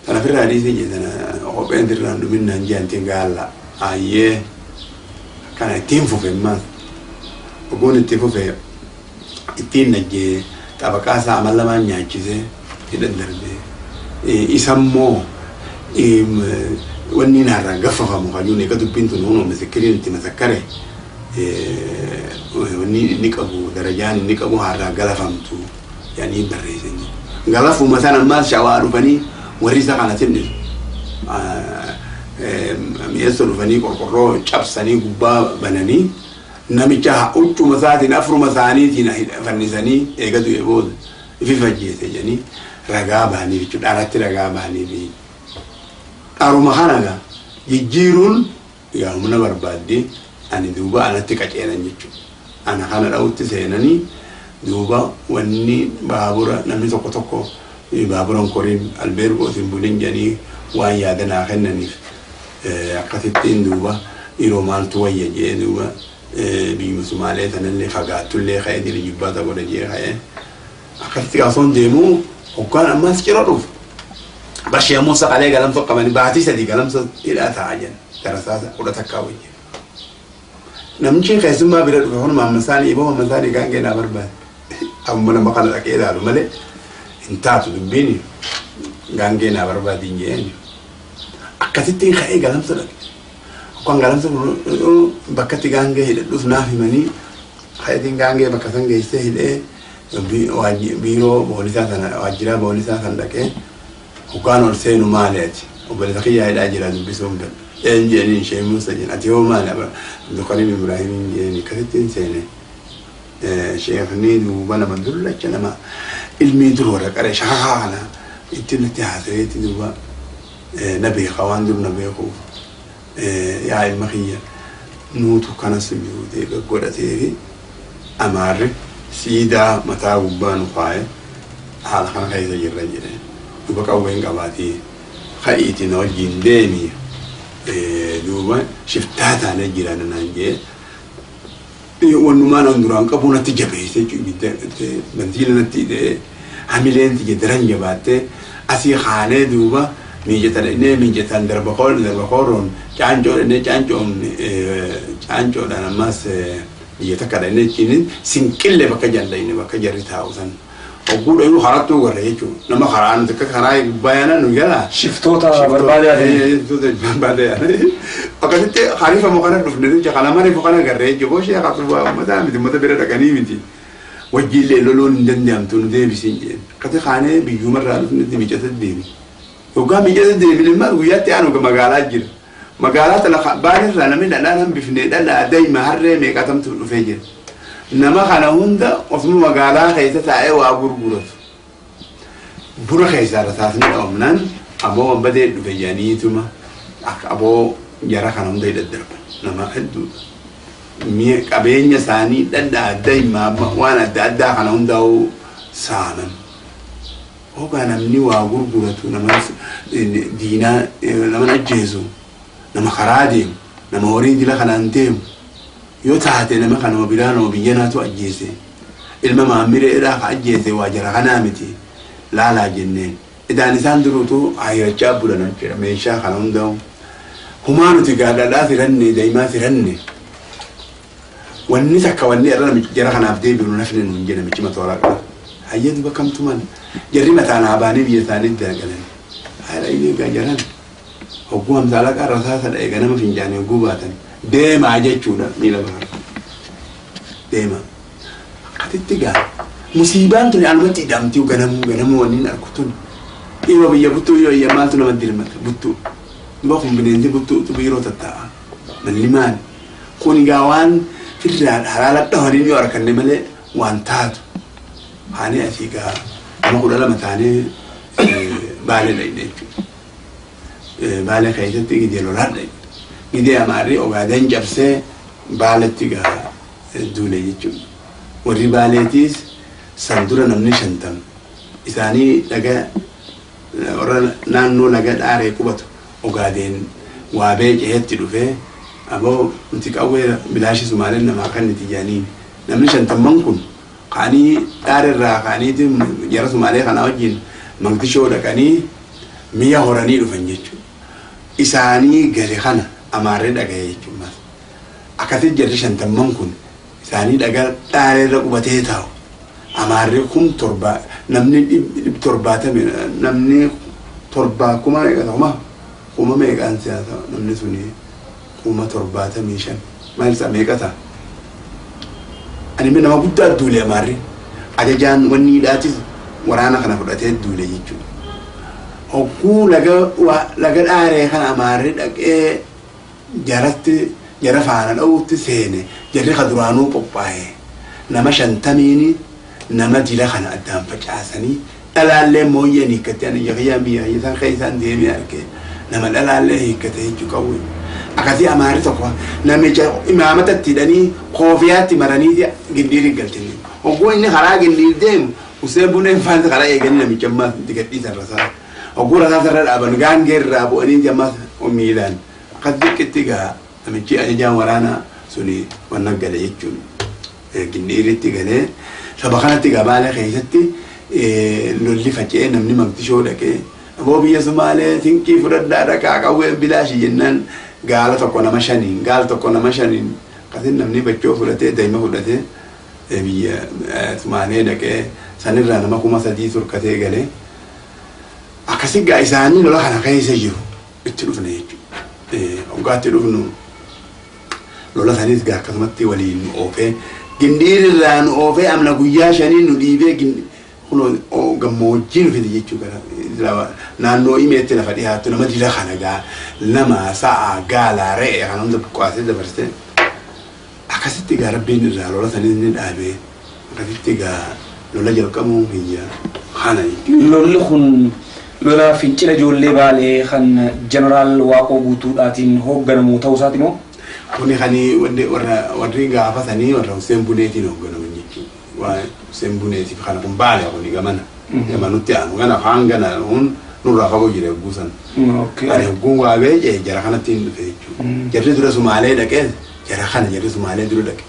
Tana ofirraa dhiisee jedhe tana kopheen irraan dhuminnaan jedhantiin gaalla. Ayyee kana ittiin fufe ammaas. Ogoon itti fufe ittiin najjee xabaqaa isaa amal lamaan nyaachisee hidhan darbee. Isammoo wanni naarraan gaffafamu kajuun eega dubbiin tun hunoo misikiriin itti masakkare wanni inni qabu darajaan inni qabu harraa galafamtu jedhanii barreessan jechuudha. Galafuma sana ammaas shawaa dhufanii warri isa kana sinnisu. Mi'eessoo dhufanii qorqorroo cabsanii gubbaa bananii namicha huccuma isaatiin afuruma isaaniitiin fannisanii eega du'e booda ifi fajjeese jedhanii ragaa bahanii jechuudha. Dharatti ragaa bahanii dharuma kana gaa jijjiiruun yaa humna barbaaddee ani duuba anatti qaceelan jechuudha. Ana kana dha'utti seenanii duuba wanni baabura namni tokko tokko baaburan koriin albeergootiin bulin jedhanii waan yaada naa kennaniif akkasittiin duuba yeroo maaltu wayya jedhee duuba biyya Sumaalee sanallee fagaattullee ka'ee jira jibbaata godha jedhee ka'ee akkasitti qaasoon deemuu hoggaan ammas cira dhufu. Bashee ammoo saqalee galamsa qabanii baatii 3 galamsa hidhaa taa'aa jiran darasaa 11 wajjin. Namichi keessummaa bira dhufe kun maammasaanii iboo maammasaanii gaangee naa barbaade. Amma nama kana dhaqee ilaalu malee hin taatu dubbiin gaangee naa barbaade hin jedheen. Akkasittiin ka'ee galamsa dhaqe. Hoggaan galamsa bakka itti gaangee hidhadhus naaf himanii ka'eetiin gaangee bakka san geessee hidhee biiroo boolisaa sana waajjira boolisaa sana dhaqee hoggaan ol seenu maali ati obboleessa kiyyaa hidhaa jira dubbisuun fedha. Een jedhanii ishee Musa jedhan ati hoo maali Abdulkarim Ibrahim jedhanii akkasittiin seene. Sheekni duuba nama dullacha nama ilmii dur warra qare shakakaa kana ittiin natti haasaweetti duuba na beeka waan dur na beekuuf yaa ilma kiyya nuutu kana sujuudee gaggodhatee fi Amaarri siidaa mataa gubbaa nu kaa'e haala kana keessa jirra jedhe. Duuba qawween qabaatii ka'iitii na wajjin deemi duuba shiftaa taanee jira naan jedhe. Wannumaan an duraan qabu natti jabeesse jechuudha. Bantiila natti hidhee Hamileen tiyya daran jabaattee asii haanee duuba miijatan innee miijatan darba kooroon caancoo innee caancoodhaan ammas biyya takka dha innee chiinin sinqillee bakka jalla inni bakka jarri taa'u san. Ogguu dhayuu harattuu garra jechuudha. Nama karaa nuti akka karaa gubbaa yaana nu jala. Shiftoota barbaadaa ta'e. Akkasitti hariifamu kana dhufne jecha kana mariifu kana garree jechuudha. Boshee qabsu uummataa miti uummata bira dhaqanii miti. Wajjiillee loluun hin danda'amtu nu deebisiin jedhe. Akkasi kaanee biyyuumarraa dhufnetti miicata deebi. Yoggaa miicata deebine immoo guyyaatti aanu magaalaa jira. Magaalaa tana baanirraa namni dhadhaan hambifnee dhadhaa daa'ima harree meeqatamtu dhufee jira. Nama kana hunda osuma magaalaa keessa taa'ee waa gurguratu. Buna keessaa rasaasni dhoomnaan aboo wanbadee dhufe jedhaniituma akka aboo jara kana hunda daddarban nama hedduudha. Mi'a qabeenya isaanii dhadhaa daa'ima waan adda addaa kana hundaa'uu saaman. Hoogaa namni waa gurguratu nama diinaa nama ajjeesu nama karaa deemu nama horii dila kanaan deemu. Yoo taate nama kanuma biraa nama biyya naatu ajjeese ilma maamileedhaa ka ajjeese waa jara kanaa miti laalaa jenneen idaan isaan duruutu hayrachaa bulan jechuudha meeshaa kana hundaa'u humaa nuti gaadhadhaa firanne daa'imaa firanne wanni takka wanni irra namichi jara kanaaf deebi'u nafni nuun jedhe namichi matooraa qaba hayyee duba kamtuman jarri mataan haa baanii biyya isaanii dalagalan haala inni egaa jaran hogguu hamsaalaa qarrasaa sadha eega nama fincaanii hogguu baatan. Deemaa jechuudha miila baara. Deema. Akkasitti gaa musiibaan tuni anumatti hidhamtii ganamuu wanni argu tuni. Dhiiroo biyya buttuu yoo iyya maaltu nama dirmata buttuu. Duba kun bineensi buttuutu biiroo tattaa'a. Malli maali? Kun gaa waan firraan halaala dhawaniin yoo arganne malee waan taatu. Haanii asii gaa nama 12 taanee baalee dhaqne jechuudha. Baalee keessatti gidee lolaa dhaqne. Gidee amaarri Ogaadeen cabsee baaletti gaa duule jechuudha. Warri baaleetiis san dura namni 50 isaanii dhaga warra naannoo laga dhaaree qubatu Ogaadeen waa beeceetti dhufee aboo nuti qawwee bilaashi Sumaaleen namaa kan nuti jaaniin namni 50 kun kaanii dhaareerraa kaaniitiin jara Sumaalee kanaa wajjin mangtishoo dhaqanii mi'a horanii dhufan jechuudha. Isaanii gale kana amaarree dhaga'ee jechuudha. Akkasii jarri 50 kun isaanii dhagaa dhaareerra qubatee taa'u. Amaarree 7,000 namni 770 namni 7 kuma meeqa kuma meeqaan siyaasa namni suni 75,000 maal isaa meeqa ta'a? Ani nama guddaa duule amaarri ajajaan wanni hidhaatis waraana kana fudhatee duule jechuudha. Hogguu laga dhaaree kana amaarri dhaqee jaratti jara faana dha'uutti seene jarri ka duraanuu qophaa'e nama 50 nama dila kana addaan facaasanii dhalaallee mooyyeen hiikkatee ani yaqiyyaan biyya isaan keessaan deemee arge nama dhalaallee hiikkatee jechuu qabu. Akkasii amaarri tokko namicha imaamatatti hidhanii koofiyaatti maranii gindiirii galchanii. Hogguu inni karaa gindiir deemu Hussein Buneen faanti karaa eeganii namicha ammaas itti gadhiisan rasaa. Hogguu rasaa sarara dhaaban gaangee irraa bu'anii ammaas miilaan. Akkas xiqqeetti gaa namichi ajajaan waraanaa suni wanna gale jechuun gindiiritti galee saba kanatti gaa Baalee keessatti lolli faca'ee namni maqtishoo dhaqee aboo biyya Sumaalee sinqii fudhadhaa dhaqaa qawwee bilaashi jennaan gaala tokko nama 5 gaala tokko nama 5 akkasiin namni bachoo fudhatee daa'ima fudhatee biyya Sumaalee dhaqee sanirraa nama 3,000 turkatee galee akkasii gaa isaanii lola kana keessa jiru itti dhufne jechuudha. Hoggaatti dhufnu lola sanis gaa akkasumatti waliin oofee gindiirirraa nu oofee amna guyyaa 5 nu dhiibee kunoo gammoojjii nu fide jechuudha. Naannoo himeetti lafa dhiyaattu nama dila kana gaa nama sa'a gaalaa re'ee kana hunda buqqaasee dabarsee akkasitti gaa rabbiin irraa lola sanis ni dhaabee akkasitti gaa lola jalqabuu biyya kana jechuudha. Lolli kun lola fincila ijoollee Baalee kan jeneraal Waaqoo Guutuudhaatiin hoogganamu ta'uu isaati moo? Kuni kan warri gaafa sanii warra Hussein Buneetiin hoogganaman jechuudha. Waa Hussein Buneetiif kana kun Baalee kuni gamana. Gamanutti aanu gana afaan gana kun nurraa fagoo jira hogguu sana. Ani hogguun waa beekee jara kanatti hin dhufe jechuudha. Jarri dura Sumaalee dhaqee jara kana jarri Sumaalee dura dhaqe.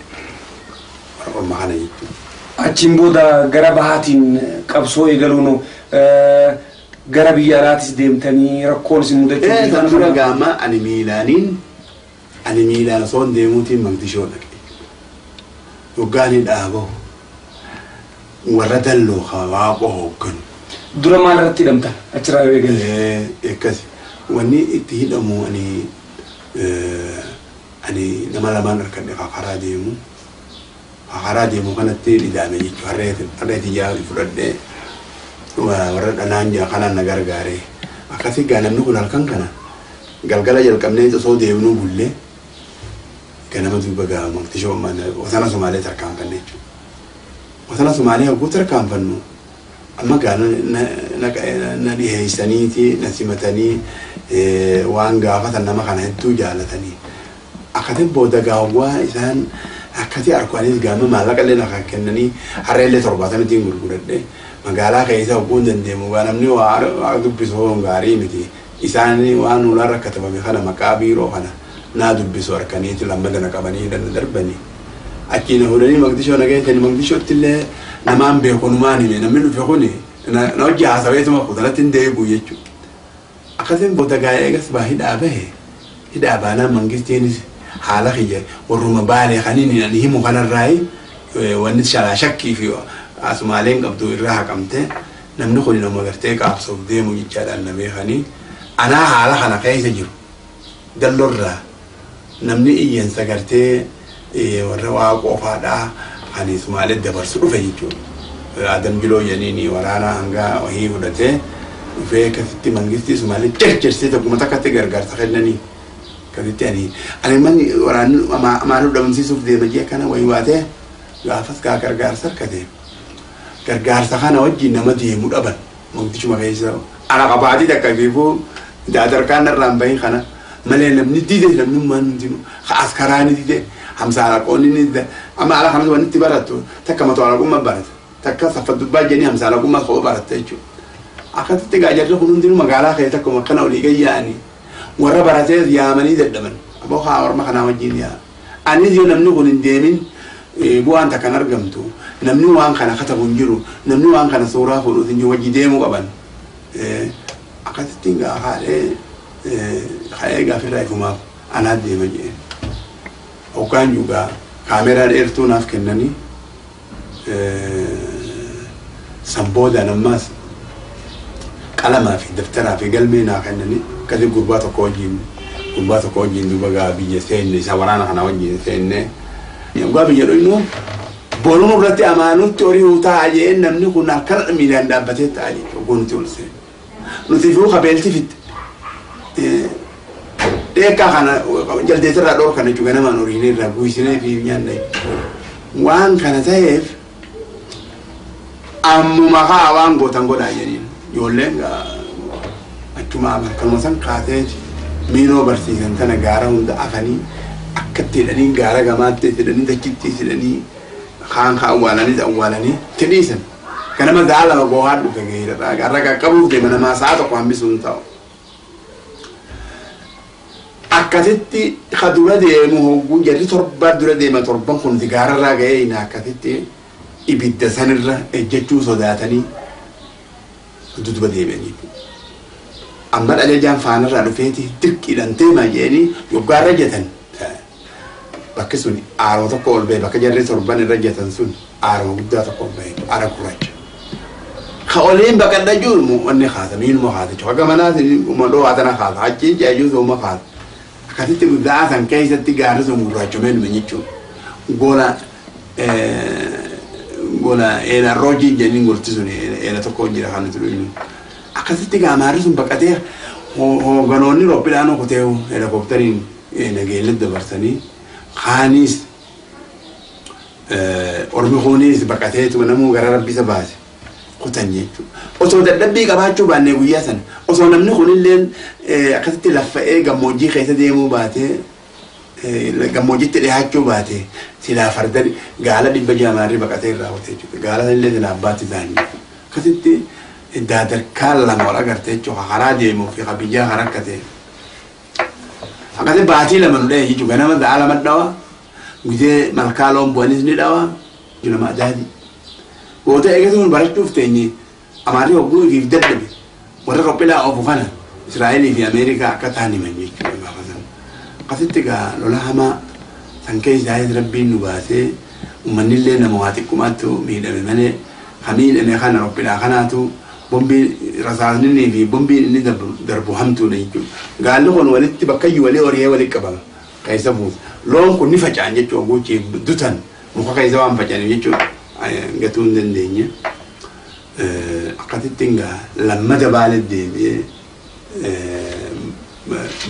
Warra orma kana jechuudha. Achiin booda gara bahaatiin qabsoo eegaluun gara biyya alaatis deemtanii rakkoon isin mudachuu San dura gaama ani miilaaniin ani miilaan osoo hin deemuutiin Maqdishoo dhaqe. Hoggaanii dhaabahu warra dalloo waaqoo hoogganu. Dura maal irratti hidhamtan achirraa yoo eegalle? Akkas wanni itti hidhamu ani ani nama lamaan harkadhe karaa deemu. Karaa deemu kanatti hidhame jechuudha. Harree xiyyaa fudhadhee warra dhanaan jira kanaan na gargaare. Akkasii gaa namni kun halkan kana galgala jalqabnee osoo deemnuu bullee ganama duuba gaa Maqdishoo wasana Somaalee tarkaanfanne jechuudha. Wasana Somaalee hogguu tarkaanfannu amma gaa na dhiheessaniiti na simatanii waan gaafatan nama kana hedduu jaalatanii. Akkasiin booda gaawwaa isaan akkasii arkuanis gaama maallaqa illee na kennanii harree illee 70 gurguradhe magaalaa keessa hogguu hin dandeemu gaa namni waa dubbisu gaarii miti. Isaan waan ulaan rakkatabame kana maqaa biiroo kana naa dubbisu harkaniiti lammata na qabanii na darbanii. Achiin fuudhanii Maqdishoo na geessanii Maqdishootti illee namaan beeku numaan hime namni dhufe kuni na hojii haasaweetuma kutanatti hin deebi'u jechuudha. Akkasiin booda gaa eegas baa hidhaa bahe hidhaa baanaan mangistiinis haala kiyya warruma baalee kaniin ani himu kanarraayi wanni shalaa shakkii fi asumaaleen qabdu irraa haqamte namni kun nama gartee qaabsuuf deemu jechaadhaan na beekanii anaa haala kana keessa jiru dallorraa namni iyyansa gartee warra waaqoo faadhaa kan Sumaalee dabarsu dhufe jechuudha. Adam Jiloo jedhaniin waraana hanga wahii fudhatee dhufee akkasitti mangistii Sumaalee jarjarsee tokkuma takkatti gargaarsa kennanii. Akkasitti ani ani manni waraanni amaanuu dhabamsiisuuf deema jee kana wayii waatee gaafas gaa gargaarsa harkate. Gargaarsa kana wajjin nama deemu dhaban Maqdishuma keessa ana qabaatii takka fiifuu daadarkaan irraan bahin kana malee namni dide namni ummaan hundinuu askaraani dide hamsaalaqoonni ni dide amma ala kanas wanni itti barattu takka mataalaqummaa barata takka saffadubbaa jennii hamsaalaqummaa kopha baratta jechuudha. Akkasitti gaa jarri kun hundinuu magaalaa keessa akkuma akkana olii gayyaa'anii warra baratees yaamanii dadhaban aboo haa orma kanaa wajjin yaa. Anis yoo namni kun hin deemin bu'aan takka hin argamtu namni waan kana katabu hin jiru namni waan kana suuraa fuudhuus hin jiru wajji deemuu qaban. Akkasitti gaa haadhee ka'ee gaafirraa ifumaaf anaa deema jee. Hoggaan jugaa kaameraa dheertuu naaf kennanii san boodaan ammaas qalamaa fi daftaraa fi galmee naa kennanii akkasii gurbaa tokko wajjin duuba gaa biyya seenne isa waraana kana wajjin seenne. Gaa biyya dhuynu boruun irratti amaanutti horii ta'a jeen namni kun akkana miilaan dhaabbatee ta'a jechuudha nuti ol seenne. Nuti fi qabeelti fitte. Dheekkaa kana jaldeessarraa dhoorkan jechuudha namaan horiin irraa guusinee fi nyaanne. Waan kana ta'eef ammuma haa waan gootan godhaa jedhaniin ijoolleen achuma kanuma san kaatee miinoo barsiisan tana gaara hunda afanii akkatti hidhanii gaara gamaatti hidhanii dachitti hidhanii kaan kaa awwaalanii awwaalanii tidhiisan. Kanama za'a lama goohaa dhufe gaheera garra qaqqabuuf deema namaa sa'a tokko hambisuun ta'u. Akkasitti ka dura deemu hogguu jarri torba dura deema torban kun gaararraa ga'ee hin akkasitti ibidda sanirra ejjechuu sodaatanii dudduba deebi'anii. Amma dhalee jaan faanarraa dhufeeti dirqiidhaan deemaa jedhanii yoggaarra ejjetan. Bakki sun aaroo tokko ol ba'e bakka jarri torban irra ejjetan sun aaroo guddaa tokko ol ba'e aara gurraacha. Ka oliin baqadha jiru wanni kaasa miinuma kaasa jechuudha. Akka manaas dhoo tana kaasa achiin jaajuu sooma kaasa. Akkasitti guddaa san keessatti gaarri sun gurraachomee dhume jechuudha. Gola gola eela roojii jedhanii gorti sun eela tokko jira kan nuti dhufnu. Akkasitti gaamaarri sun baqatee hoogganoonni roophiidhaan kutee heelikooptariin nageelle dabarsanii kaanis ormi kunis baqateetuma namuu gara rabbisa baase kutan jechuudha. Osoo dadhabbii qabaachuu baannee guyyaa sana osoo namni kunillee akkasitti laffa'ee gammoojjii keessa deemuu baatee gammoojjitti dhiyaachuu baatee silaa farda gaala 600 maarrii baqatee irraa kutee jechuudha. Gaala illee silaa abbaatti isaanii. Akkasitti daadarkaa lama wal agartee jechuudha. Karaa deemuu fi biyyaa karaa akka ta'e. Akkasii baatii lama nu dhahee jechuudha. Ganama za'a lama dhawa. Gizee malkaa loon bu'anis ni dhawa. Nama adaadi. Goota eegatuun barachuuf teenye Amaarri hogguu ifiif dadhabe warra qophilaa oofu kana Israa'elii fi Ameerikaa akka ta'an himan jechuudha gaafa sana. Akkasitti egaa lola hamaa san keessaa Rabbiin nu baasee uummanni illee nama waa xiqqumaattu miidhame malee ka miidhame kana qophilaa kanaatu bombiin rasaasni fi bombiin inni darbu hamtuudha jechuudha. Gaalli kun walitti bakkayyuu walii horiyee walitti qabama. Keessa buusa. Loon kun ni faca'an jechuudha guuchii dutan muka keessa waan faca'aniif jechuudha gatuu hin dandeenye. Akkasitti egaa lammata Baalee deebi'ee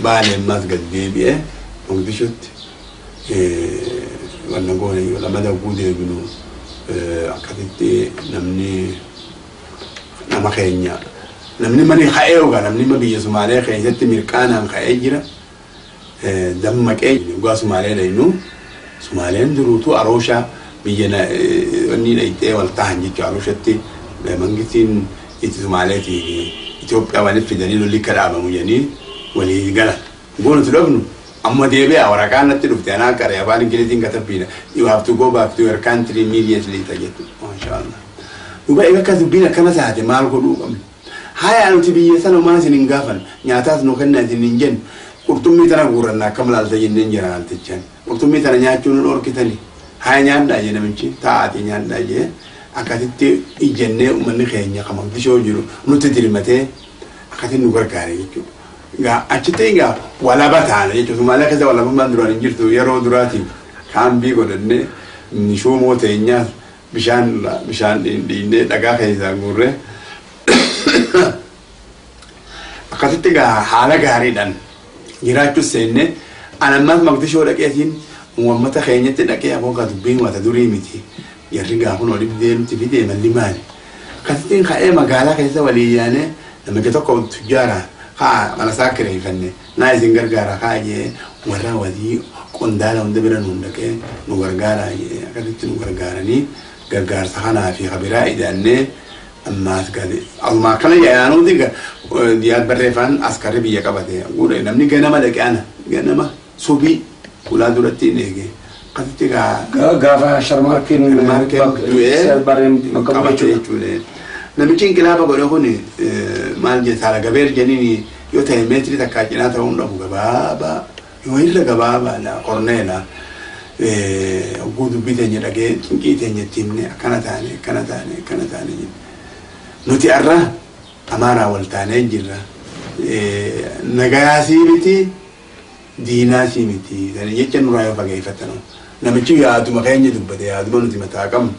Baalee ammas gad deebi'ee Mogadishuutti wanna goone lammata oguu deebinu akkasitti namni nama keenya namni mani ka'ee ogaa namni biyya Sumaalee keessatti mirqaanaan ka'ee jira. Dammaqee dhugaa Sumaalee dhaynu Sumaaleen duruutu Arooshaa biyya wanni dhayxee wal tahan jechuudha Arooshatti mangistiin itti Sumaaleetii fi Itoophiyaa walitti fidanii lolli akka dhaabamu jedhanii walii galan. Goonu dhufnu amma deebi'a waraqaan natti dhufte anaa qaree afaan Ingiliziin katabbiidha. You have to go back to your country immediately jettu. Maashaallah. Duuba egaa akkas dubbiin akkana taate maal godhuu qabna? Haya nuti biyya sana homaa isin hin gaafan nyaataas nu kenna isin hin jennu qurxummii tana guuranna akkam laalta jenneen jira laaltichaan. Qurxummii tana nyaachuu nu dhorkitanii haya nyaadhaa jee namichi taa'aati nyaadhaa jee akkasitti ijjennee uummanni keenya kan Mogadishoo jiru nutti dirmatee akkasitti nu gargaare jechuudha. Egaa achitti egaa walaba taana jechuudha. Sumaalee keessa walabummaan duraan hin jirtu yeroo duraatiif kaambii godhannee shuumoo teenyaas bishaan bishaan dhiinnee dhagaa keessaa guurree akkasitti egaa haala gaariidhaan jiraachuus seennee anammaas Mogadishoo dhaqeetiin uummata keenyatti dhaqee aboo dubbiin wata durii miti. Jarri gaafa nu dhibdee nuti fidee malli maali? Akkasittiin ka'ee magaalaa keessa walii yaanee namicha tokko tujjaara haa mana isaa kireeffanne naa isin gargaara haa jee warra walii qondaala hunda bira nuun dhaqee nu gargaara jee akkasitti nu gargaaranii gargaarsa kanaa fi kabiraa idaannee ammaas gadi. Asuma akkana yaanuuti diyaad barreeffaan askarri biyya qabate guudha namni ganama dhaqee ana ganama subii ulaa duratti hin eege. Akkasitti egaa Gaafa Sharmaarkeen du'ee barreen bakka bu'e qabate jechuudha. jechuudha. Namichi inqilaaba godhe kun maal jedhe saala gabeer jedhanii yoo ta'e meetirii takkaa cinaa ta'uu hin dhabu gabaabaa yoo irra gabaabaadha korneela. Oguu dubbii teenya dhagee cinqii teenya itti himne akkana taane akkana taane akkana taane jenne. Nuti har'a Amaaraa wal taanee jirra. Nagayaa sii miti diinaa sii miti. Sana jecha nurraa yoo fageeffatanu. Namichi yaaduma keenya dubbate yaaduma nuti mataa qabnu.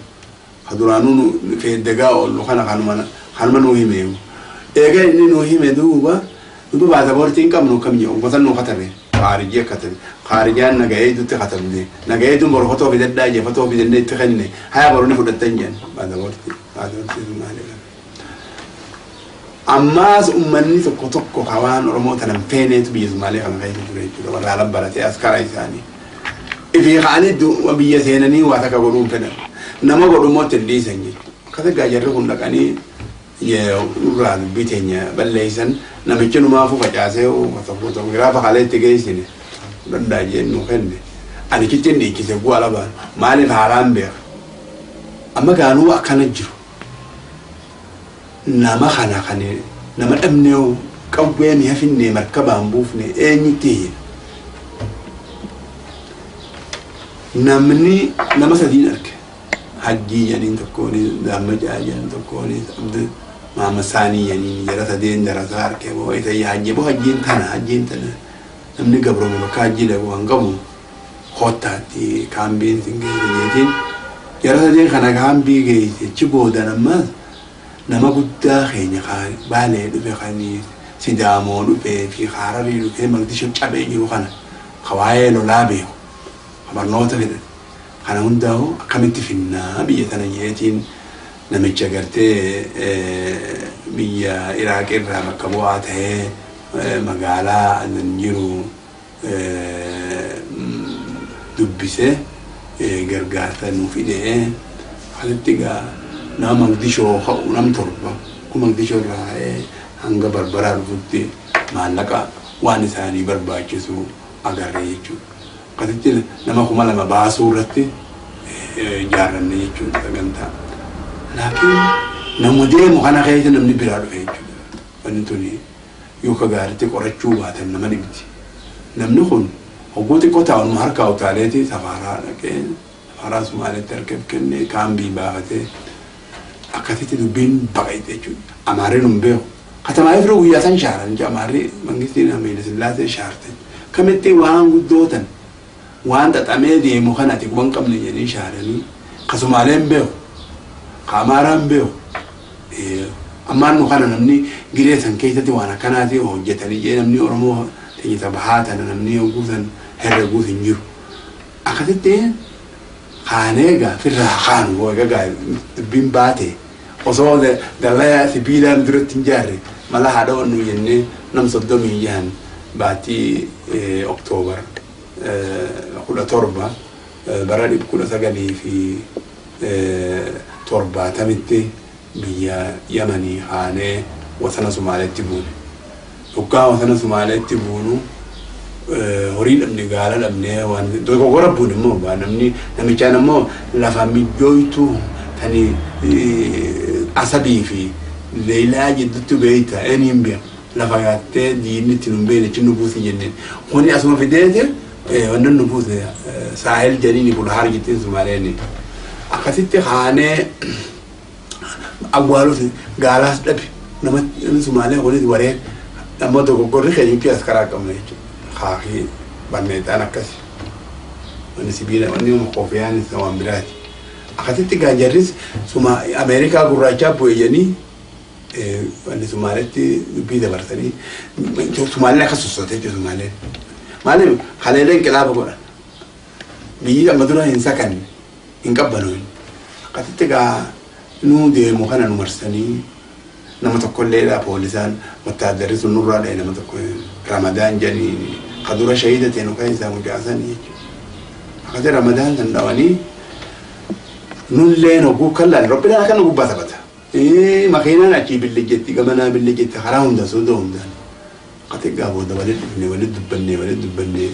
Duraanuu nu feeddagaa oollu kana kanuma nuu himeewu. Eega inni nuu hime duuba duuba baasaboortii hin qabnu kam jedhu gosa nuu katabe. Khaarijii katabe. Khaarijaan nagahee itti katabde. Nagahee tun boru fotoo fidadhaa jee fotoo fidannee itti kenne. Haya boru ni fudhattan jedhan baasaboortii. Baasaboortii maali? Ammaas uummanni tokko tokko hawaan Oromoo tanan feeneetu biyya Sumaalee kana keessa ture jechuudha. Warra ala baratee askara isaanii. Ifii ka'anii biyya seenanii waa takka godhuu hin fedhan. Nama godhu immoo itti hin dhiisan jechuudha. Akkas egaa jarri kun dhaqanii nurraa dubbii teenya balleessan namichi numaafuu facaasee tokko tokko giraafa kalee itti geessine danda'a jennuu kenne. Ani kitti hin dhiichise bu'aa labaan maaliif haalaan beeka. Amma gaanuu akkana jiru. Nama kana kan nama dhabnee qawwee mi'a finnee markabaan buufne eenyutti hiyya. Namni nama sadiin arge. Hajjii jedhaniin tokkoonis Daammacaa jedhan tokkoonis Abdi Mahamad Saanii jedhaniin jara sadeen darasaa arge boo isa hajjii boo hajjiin tana hajjiin tana namni gabroome bakka hajjii dhaqu kan qabu kottaatti kaambiin sin geesse jeetiin jara sadeen kana kaambii geesse achi boodan ammas nama guddaa keenya Baalee dhufe kan Sidaamoo dhufee fi Hararii dhufee Mogadishoo cabee jiru kana ka waa'ee lolaa beeku ka barnoota fedhate kana hundaa'u akkamitti finnaa biyya tana jeetiin namicha gartee biyya Iraaq irraa bakka bu'aa ta'ee magaalaa adan jiru dubbisee gargaarsa nuu fidee akkasitti egaa nama Mogadishoo ka'u nam torba kun Mogadishoo irraa ka'ee hanga Barbaraa dhufutti maallaqa waan isaanii barbaachisu agarre jechuudha. Akkasitti nama 2000 baasuu irratti ijaarranne jechuudha sagantaa. Laakiin nama deemu kana keessa namni biraa dhufe jechuudha. Wanni tuni yookaan gaariitti qorachuu baatan nama dhibdi. Namni kun hogguu xiqqoo taa'u harkaa utaaleeti safaaraa dhaqee safaaraa Sumaaleetti harka kennee kaambii baafatee akkasitti dubbiin baqayte jechuudha. Amaarri nun beeku. Katamaa yeroo guyyaa san shaaran amaarri mangistiin Haile Sillaasee shaarte. Kamitti waan guddootan waan xaxamee deemu kanati quban qabne jedhanii shaaranii ka Sumaaleen beeku ka Amaaraan beeku. Ammaan nu kana namni giree san keessatti waan akkanaati hojjetanii jee namni Oromoo teenya bahaa tana namni guutan herreguus hin jiru. Akkasitti kaanee egaa firraa kaanu egaa dubbiin baate osoo dallaa sibiilaan duratti hin jaarre mala haadha wannu jennee nam 36 baatii Oktoobar 17 bara 1970tti biyya Yamanii kaanee wasana Sumaaleetti buune. Hoggaa wasana Sumaaleetti buunu horii dhabne gaala dhabne waan dogoggora buune immoo namni namichaan immoo lafa mijooytuu tani asabii fi leelaa jidduutti beeyta eenyuun beeku lafa gaattee diinni itti nun beekne achi nu buusi jenneen. Kuni asuma fideete wannan nu buuse saahil jedhini bulhaar jettiin Sumaaleen. Akkasitti kaanee awwaalota gaalaas dhabe nama Sumaalee kunis waree amma dogoggorri keenya as karaa qabna jechuudha. Kaakii barneexaan akkasi. Wanni sibiila wanni koofiyaan isa waan biraati. Akkasitti gaanjarris Ameerikaa gurraachaa bu'e jedhanii wanni Sumaaleetti dubbii dabarsanii Sumaaleen akkas sossootee jechuudha Sumaaleen. Maaliif haleelee inqilaaba godhan. Biyyi amma dura hin sakanne hin qabbanoon. Akkasitti gaa nu deemu kana nu marsanii nama tokkolleedha poolisaan wattaaddarri sun nurraa dha'e nama tokko Ramadaan jedhanii ka dura shahida ta'e nu keessaa mucaasanii jechuudha. Akkasii Ramadaan san dhawanii nulleen hogguu kan laale robbinaan akka nu gubbaa taphata. Makiinaan achii billijjetti gamanaa billijjetti karaa hunda suuta hundaan. Akkasii gaa booda walitti dhufne walitti dubbannee walitti dubbannee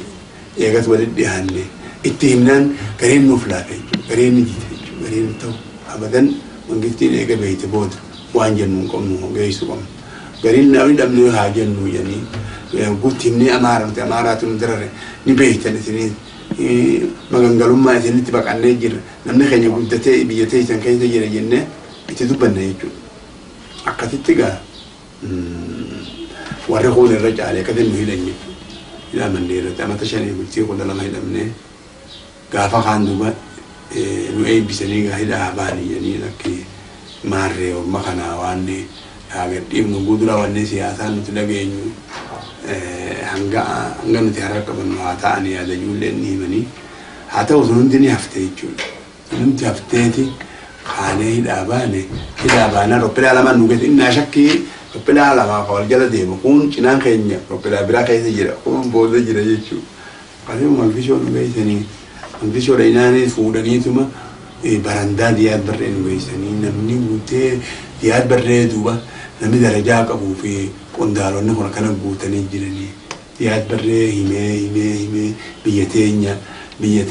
eegas walitti dhiyaanne itti himnaan gareen nuuf laafe jechuudha gareen ni jite jechuudha gareen ta'u abadan mangistiin eega beeyte booda waan jennu hin qabnu geessu qabnu. Gariin namni dhabnee haa jennu jedhanii guutti himnee amaara nuti amaaraatu nu darare ni beeytan isinii magangalummaa isinitti baqannee jirra namni keenya guddatee biyya teessan keessa jira jennee itti dubbanne jechuudha. Akkasitti gaa warri kun irra caalee akkasiin nu hidhan jechuudha. Hidhamannee irratti amata 5 bultii 12 hidhamnee gaafa kaan duuba nu eebbisanii gaa hidhaa baanii jedhanii lakki maarree orma kanaa waan haa gadhiifnu guuturaa wanni siyaasaa nuti dhageenyu hanga nuti harka qabannu haa ta'an yaada ijoolleen ni himanii haa ta'u sun hundi ni hafte jechuudha. Sun hundi hafteeti kaanee hidhaa baane hidhaa baanaa roppilaa lamaan nu geesse innaa shakkii roppilaa lamaa wal jala deemu kun cinaan keenya roppilaa biraa keessa jira kun booda jira jechuudha. Akkasuma Mogadishoo nu geessanii Mogadishoo dhayinaanii fuudhaniituma barandaa Diyaad Barree nu geessanii namni guutee Diyaad Barree duuba namni darajaa qabuu fi qondaalonni kun akkana guutanii jiranii Diyaad Barree himee himee himee biyya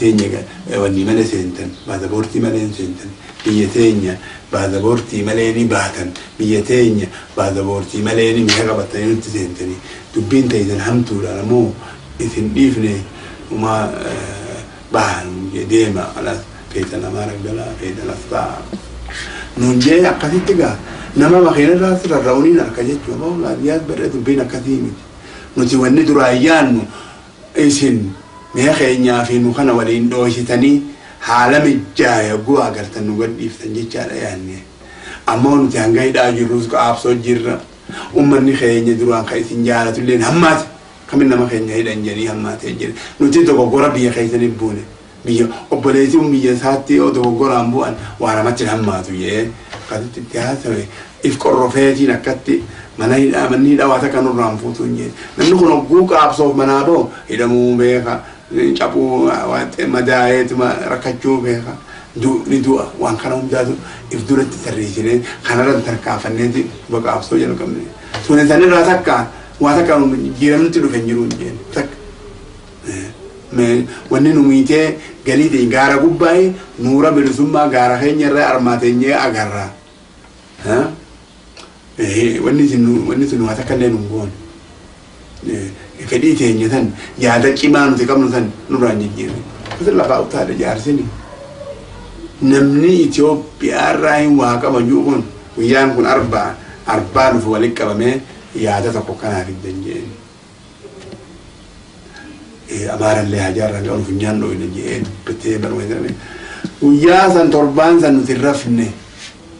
teenya wanni malee seentan baasaboortii malee seentan biyya teenya baasaboortii malee ni baatan biyya teenya baasaboortii malee ni mi'a qabatanii nutti seentanii dubbiin ta'isan hamtuudha ammoo isin dhiifne uma bahan deema alas feetan amaara galaa feetan as ta'a. Nuun jee akkasitti gaa nama makiina irraa rarra'uuniin harka jechuudha. Diyaad Barree dubbiin akkasii miti. Nuti wanni duraa yaannu isin mi'a keenyaa fi nu kana waliin dhoositanii haala mijaa'e bu'aa agartan nu gadhiiftan jechaadha yaanne. Ammoo nuti hanga hidhaa jirrus qaabsoo jirra. Uummanni keenya duraan kan isin jaalatu illee hammaate. Kamin nama keenya hidhan jedhanii hammaatee jira. Nuti dogoggora biyya keessanii buune. Biyya obboleessi biyya isaatti yoo dogoggoraan bu'an waa namatti hammaatu jee akkasitti itti haasawe if qorrofeetiin akkatti mana hidhaa manni hidhaa waa takka nurraan fuutu hin jee. Namni kun hogguu qaabsoof manaa bahu hidhamuu beeka cabuu madaa'eetuma rakkachuu beeka ni du'a waan kana hundaatu if duratti tarreessinee kanarra tarkaanfanneeti qaabsoo jalqabne. Sun sanirraa takka waa takka jijjiiramni dhufe hin jiru hin jeen takka. Wanni nu miitee galii ta'e gaara gubbaa'ee nuura bilisummaa gaara keenya irraa armaateenyee agarra. Wanni isin waa takka illee nu goone. Fedhii teenya san yaada cimaa nuti qabnu san nurraan jijjiirre. Akkasii lafaa utaale jaarsini. Namni Itoophiyaarraa hin waa qaban jiru kun guyyaan kun arbaa dhufu walitti qabamee yaada tokko kanaaf hin jeen. Amaarallee hajaarraan qabu funyaan dhoofne jee dubbatee barumsa. Guyyaa san torbaan san nuti rafne.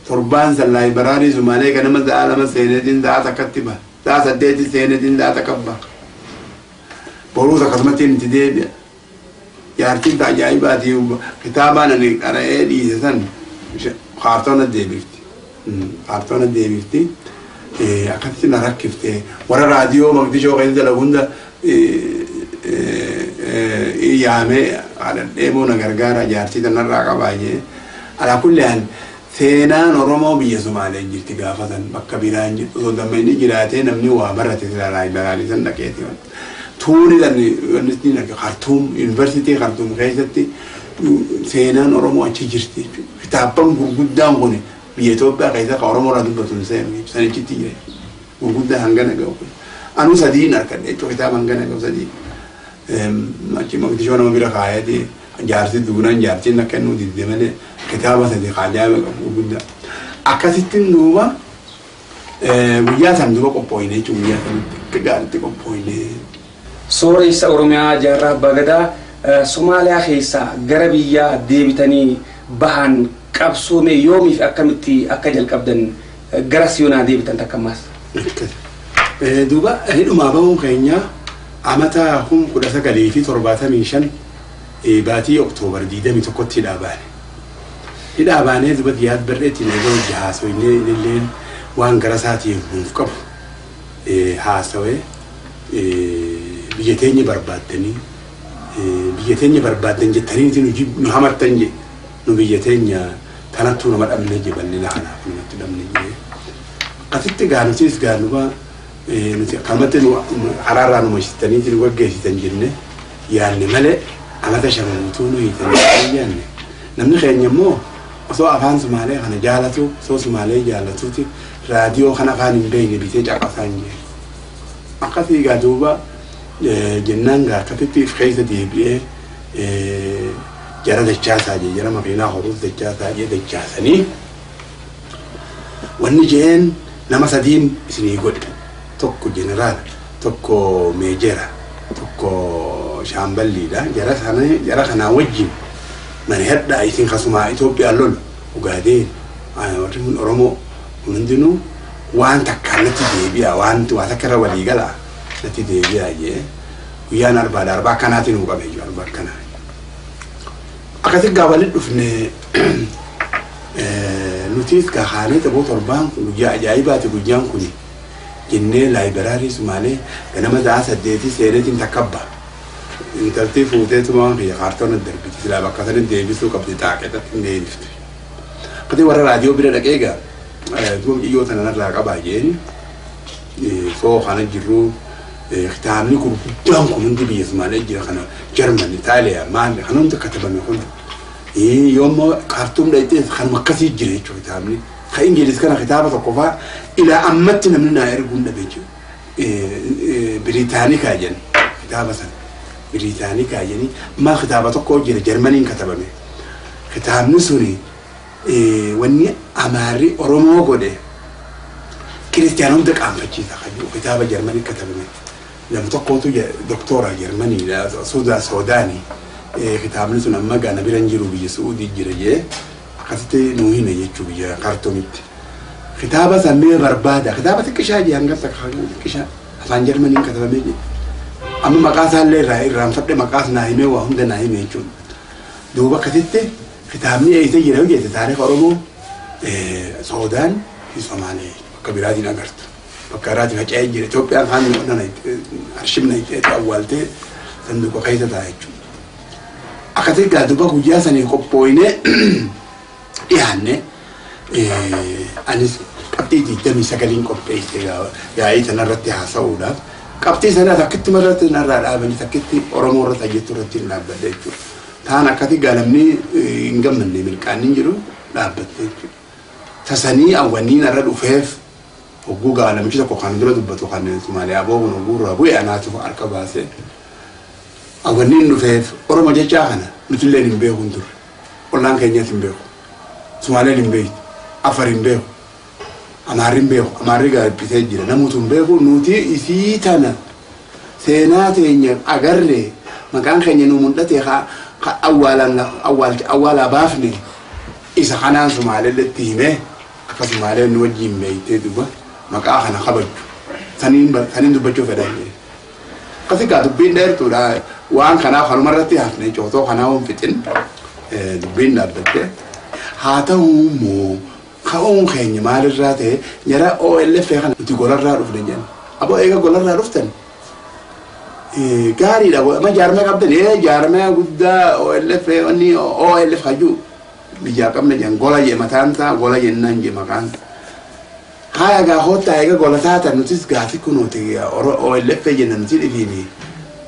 Torbaan san laayibaraarii Sumaalee ganama sa'a 2 seeneetiin sa'a takkatti ba'a. Sa'a 8 seeneetiin sa'a takka ba'a. Boruus akkasumatti nuti deebi'a. Jaartiin ajaa'ibaati kitaabaan ani qara'ee dhiise san kaartoona deebifti. Kaartoona deebifti. Akkasitti na rakkiftee warra raadiyoo Maqdishoo keessa dalagu hunda yaamee haadhadhee moo na gargaara jaartii tanarraa qabaa jee. Alaa kulli haal seenaan Oromoo biyya Sumaalee jirti gaafa san bakka biraan jirtu osoo dammayni jiraatee namni waa barate silaa laayibaraarii san dhaqeeti. Tuuni dan Khartoum yuunivarsiitii Khartoum keessatti seenaan Oromoo achi jirti jechuudha. Kitaabban gurguddaan kun biyya Itoophiyaa keessa kan Oromoo irraa dubbatu hin seenu sanichitti jira. Gurguddaa hangana ga'u kun. Anuu sadiin harkadhe jechuudha kitaaba hangana ga'u sadii. Achi Maqdishoo nama bira kaayeeti jaarsi duunaan jaartiin akka inni didde malee kitaaba sadii ajaa'iba qabu gurguddaa. Akkasitti duuba guyyaa san duuba qophooyne jechuudha guyyaa sanitti akka gaariitti qophooyne. Sooressa Oromiyaa Jaarraa Abbaa Gadaa Somaaliyaa keessaa gara biyyaa deebitanii bahan qabsoome yoomiif akkamitti akka jalqabdan gara Siyoonaa deebitan takka ammaas. Duuba hidhumaa bahuun keenya amata 1975 baatii Oktoobar 21tti hidhaa baane. Hidhaa baanee duuba Diyaad Barreetti eega hojii haasawinee illeen waan gara isaatiin nuuf qabu haasawee biyya teenya barbaaddanii biyya teenya barbaaddan jettanii nu hamattan je nu biyya teenya tanattuu nama dhabne je bal'ina kanaaf namatti dhabne je. Akkasitti gaa nutis gaa nuba nuti akkanumatti nu haraarraa nu mashitanii nu gaggeessitan jenne yaanne malee amata shamantuu nu hiitanii yaanne. Namni keenya immoo osoo afaan Sumaalee kana jaalatu osoo Sumaalee jaalatuuti raadiyoo kana afaan hin beekne bitee caqasaa hin jee. Akkasii gaa duuba jennaan gaa akkasitti if keessa deebi'ee jara dachaasaa jee jara makiinaa horuuf dachaasaa jee dachaasanii wanni jeen nama sadiin isinii godhe tokko jeneraala tokko meejera tokko shaamballiidha jara kanaa wajjin mari'adhaa isin kasumaa Itoophiyaa lolu Ugaadeen warri kun Oromoo hundinuu waan takkaan natti deebi'a waan waa takka irra walii galaa natti deebi'a jee guyyaan arbaadha arbaa akkanaatiin nuu qabe jechuudha arbaa akkanaa. Akkasi gaa walitti dhufne nutis gaa haanee xaboo torbaan kun guyyaa ajaa'ibaati guyyaan kun jennee laayibaraarii Sumaalee ganama sa'a 8 seeneetiin takkabba. Intalti fuuteetuma waan kiyya kaartoona darbiti silaa bakka sanii deebisuu qabdi xaaqeetatti hin deebiftu. Akkasii warra raadiyoo bira dhaqee gaa duuba xiyyoo sana narraa qabaa jeeni soo kana jirru kitaabni gurguddaan kun hundi biyya Sumaalee jira kana Jarman, Itaaliyaa, maal kan hundi katabame kun yoommoo Khartoum dhaqxee kanuma akkasii jira jechuudha kitaabni. Ka Ingiliz kana kitaaba tokko fa'aa ilaa ammatti namni naa erguu hin dhabe jechuudha. Biriitaanikaa jenna kitaaba sana. Biriitaanikaa jenni maal kitaaba tokko jira Jarmaniin katabame. Kitaabni suni wanni Amaarri Oromoo godhe kiristiyaana hunda qaanfachiisa kan jiru kitaaba Jarmanii katabame. Nam tokkotu doktora Jarmaniidha Soodaanii kitaabni sun amma gaana bira hin jiru biyya Su'uudii jira jee akkasitti nuu hime jechuu biyya Khartoumitti. Kitaaba san mee barbaada kitaaba xiqqishaa jee hanga takka xiqqishaa afaan Jarmaniin katabamee jee. Amma maqaa isaallee irraa irraanfadhe maqaas naa himee waa hunda naa hime jechuudha. Duuba akkasitti kitaabni eessa jira yoo jette taariika Oromoo Soodaan fi Somaalee bakka biraatiin agartu. Bakka biraatiin faca'ee jira. Itoophiyaan kaan arshibna itti awwaaltee sanduuqa keessa ta'a jechuudha. Akkasitti gaa duuba guyyaa sanii qophooyinee dhiyaanne anis qabxii 29 qopheesse yaa'ii sanarratti haasa'uudhaaf qabxii sana takkitti irratti narraa dhaabanii takkitti Oromoo irratti hojjechuu irratti hin dhaabbadhe jechuudha. Taan akkatti gaa namni hin gammanne milkaa'inni hin jiru dhaabbatte jechuudha. Tasanii awwanniin irra dhufeef hogguu gaa namichi tokko kan dura dubbatu kan Somaaliyaa boobuun hogguu irraa bu'e anaatu harka baasee. Awwanniin dhufeef Oromoo jechaa kana nutilleen hin beeku hin turre. Ollaan keenyas hin beeku. Sumaaleen hin beektu. Afar hin beeku. Amaarri hin beeku. Amaarri gaabbisee jira. Namoota hin beeku nuti isii tana seenaa teenya agarre maqaan keenya nu mul'ate awwaalaa baafne isa kanaan Sumaaleelletti himee akka Sumaaleen nu wajjin beektee duba maqaa kana kabaju saniin dubbachuu fedhan jedhe. Akkasii gaa dubbiin dheertuudha waan kanaaf kanumarratti hafne cootoo kanaa waan fixin dubbiin dhaabbatte. Haa ta'u immoo ka'uun keenya maalirraa ta'e jara OLF kana nuti golarraa dhufne jenna. Aboo eega golarraa dhuftan gaariidha ma jaarmee qabdan jaarmee guddaa OLF wanni OLF hajuu biyyaa qabna jedhan gola jee mataan isaa gola jennaan jee maqaan. Haya gaa hoottaa eega gola taatan nutis gaafi kunuuti OLF jenna nuti dhifiini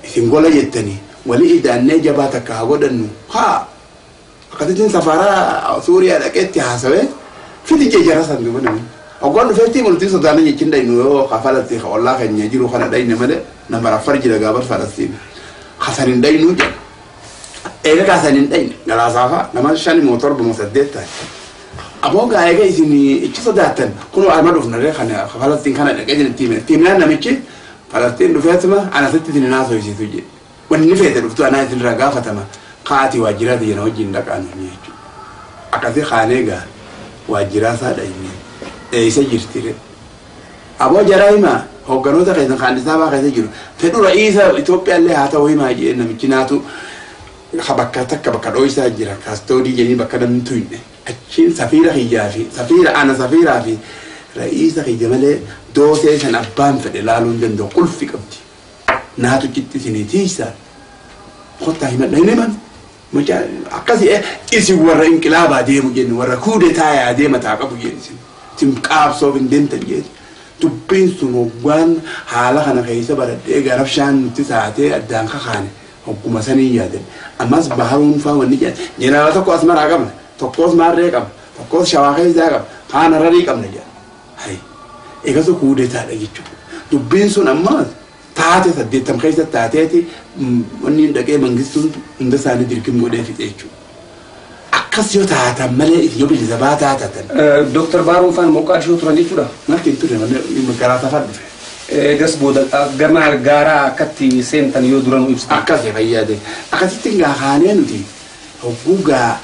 isin gola jettanii walii idaannee jabaa takka haa godhannu haa akkasittiin safaraa Suuriyaa dhaqeetti haasawee fiti jee jara san duba namni. Oggoon dhufeetti mul'atii sodaanna jechuun dhaynu yoo kafalatti ollaa keenya jiru kana dhayne malee nama afar jira gaabar Falastiin. Kasan hin dhaynu jedha. Eega kasan hin dhayne galaasaafaa nama 5 moo 7 moo 8 ta'e. Aboo gaa eega isin ichi sodaattan kunoo arma dhufnarree kana Falastiin kana dhaqee jiru tiimne. Tiimnaan namichi Falastiin dhufeetuma anasitti isin haasofsiisu jedhe. Wanni feete dhuftu anaa isinirraa gaafatama. Kaati waajjiraa ta'e wajjin dhaqaan jechuudha. Akkasii kaanee gaa waajjiraa isaa dhayne. Eessa jirti? Aboo jara himaa hoogganoota keessan kan Addis Ababaa keessa jiru fedhu ra'iisa Itoophiyaallee haa ta'u himaa jedhee namichi naatu bakka takka bakka dhooysaa jira kaastoodii jedhanii bakka namni tuyne achiin safiira kiyyaa fi safiira ana safiiraa fi ra'iisa kiyya malee doosee san abbaan fedhe laaluu hin danda'u qulfi qabdi naatu citti isinii tiisaa kottaa himadha hin himan akkasii isin warra inqilaabaa deemu jennu warra kuudetaayaa deema taa qabu jennu isin. Tim qaabsoof hin deemtan jedhe dubbiin sun hoggaan haala kana keessa baradhee garabshaan nutti taatee addaan kakaane hogguma sanii yaadan ammas baharuun faa wanni jedhan jeneraala tokko as maraa qabna tokkos maarree qabna tokkos shawaa keessaa qabna kaan hararii qabna jedhan hayi eegasu kuudetaadha jechuudha dubbiin sun ammas taate 80 keessa taateeti wanni dhaqee mangistuun hunda isaanii dirqim godhee fixe jechuudha. Akkas yoo taatan malee yoo bilisa baataa taatan. Dooktar Baaruun faan Moqaadishoo turan jechuudha. Natti hin turre malee magaalaa safar dhufe. Eegas booda gama gaaraa akkatti seentan yoo dura nu ibsitan. Akkasii fayyaade. Akkasitti gaa kaanee nuti hogguu gaa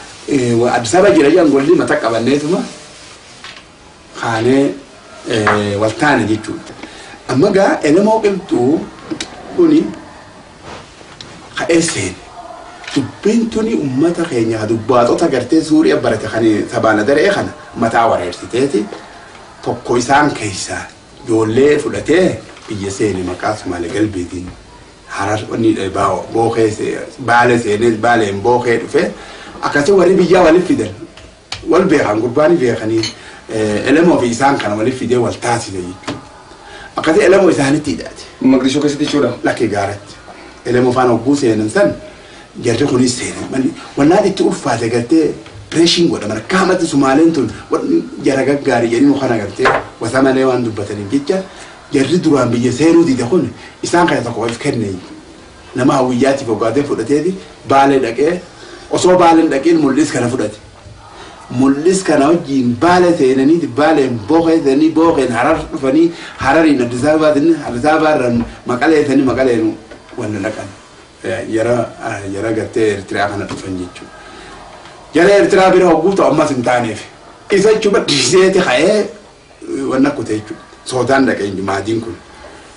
Addis Ababa jira jedhan golli mata qabanneetuma kaanee wal taane jechuudha. Amma gaa elemoo qilxuu kuni ka'ee seene. Dubbiin tuni uummata keenya dubbaatota gartee Suuriyaa barate kan sabaana daree kana mataa wareersiteeti tokko isaan keessaa ijoollee fudhatee biyya seene maqaa Sumaalee galbeetiin harar wanni bookee baalee seenee baaleen bookee dhufe akkasii warri biyyaa waliif fidan wal beekan gurbaanii beekanii elemoo fi isaan kana waliif fidee wal taasise jechuudha. Akkasii elemoo isaanitti hidhaate. Maqdishoo keessatti jechuudha. Lakkee gaaratti elemoo faana hogguu seenan san. Jarri kunis seenan wannaan itti ulfaate gartee pireeshiin godhaman akkaamatti Sumaaleen tun jara gaggaarii jedhanii kana gartee wasa malee waan dubbataniif jecha jarri duraan biyya seenuu dide kun isaan kana tokko of kenne nama hawwiyyaatiif hoggaatee fudhateeti baalee dhaqee osoo baaleen dhaqeen mul'is kana fudhate. Mul'is kana wajjin baalee seenanii baaleen bookee seenanii bookeen harar dhufanii harariin Addis Ababaatiin Addis Ababaarraan maqalee seenanii maqaleen wanna dhaqan. Jara gartee Eertiraa kana dhufan jechuudha. Jara Eertiraa bira hogguu ta'u ammas hin taaneef. Isa jechuudha dhiiseeti ka'ee wanna kute jechuudha. Soodaan dhaqee maatiin kun.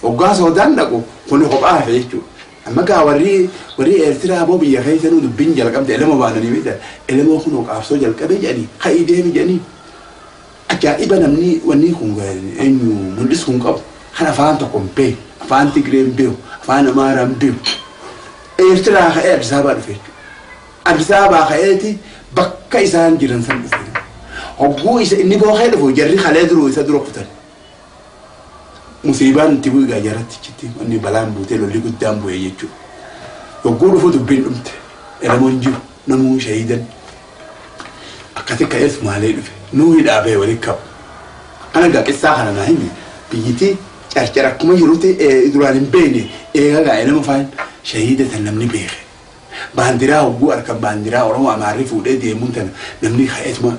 Hoggaa soodaan dhaqu kun kophaa hafe jechuudha. Amma gaa warri Eertiraa boo biyya keessa nu dubbiin jalqabde elemoo baananii beektan elemoo kun qaabsoo jalqabee jedhanii ka'ii deemi jedhanii. Ajaa'iba namni wanni kun eenyu mul'isu kun qabu kan afaan tokko hin beeku afaan Tigree hin beeku afaan Amaaraa hin beeku. Eertiraa ka'ee Addis Ababaa dhufe jechuudha. Addis Ababaa ka'eeti bakka isaan jiran san dhufe. Hogguu isa inni bookee dhufu jarri kalee duruu isa dura kutan. Musiibaan itti bu'e jaratti chitti wanni balaan buutee lolli guddaan bu'e jechuudha. Hogguu dhufu dubbiin dhumte. Elemoon jiru namuu shahiidan. Akkati ka'ee Sumaalee dhufe nuu hidhaa ba'e waliin qabu. Akkana gaa qissaa kana naa himi biyyiti carcara akkuma jirutti duraan hin beekne eega gaa nama faan shahiida tan namni beeke. Baandiraa hogguu harka baandiraa Oromoo Amaarri fuudhee deemuun tana namni ka'eetuma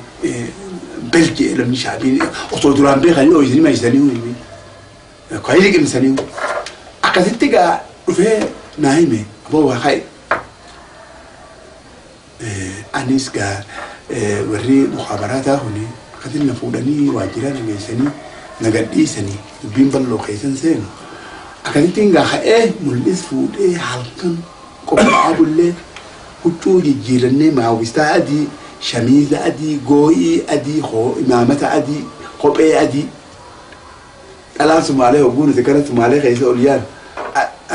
belje namni shaabiin osoo duraan beekanii ooyisanii maayisanii ka'ee liqimsanii akkasitti gaa dhufee naa hime aboo waa ka'e. Anis gaa warri mukaabaraataa kuni akkasitti na fuudhanii waajjira na geessanii na gadhiisanii dubbiin bal'oo keessan seenu akkasittiin gaa ka'ee mul'is fuudhee halkan qophaa'aa bullee huccuu jijjiirannee maawwistaa adii shamiiza adii goo'ii adii imaamata adii kophee adii dhalaan Sumaalee hogguu nuti gara Sumaalee keessa ol yaanu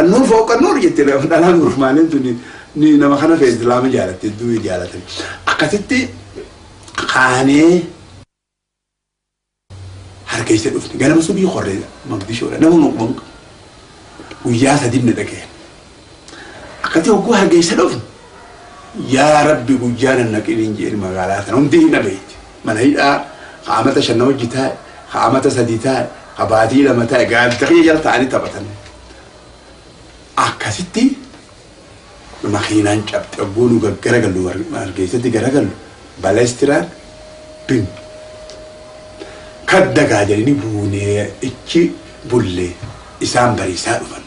annuur fooqa annuur jette dhalaan Sumaaleen tuni ni nama kana fe'e islaama jaalatte hedduu jaalatan akkasitti kaanee harkeessa dhufne ganama subii qorree Maqdishoodha nama nuqman guyyaa sadii na dhaga'e akkasitti hogguu harkeessa dhufne yaa rabbi guyyaa nan naqiniin jedhe magaalaa sana hundi hin dhabeetti mana hidhaa qaamata shan hojii taa'e qaamata sadii taa'e qabaatii lama taa'e gaazexaa jala ta'anii taphatan akkasitti makiinaan cabxe hogguu nu garagallu hargeessatti garagallu baleestiraan bim kaddagaa jedhanii buunee ichi bullee isaan bariisaa dhufan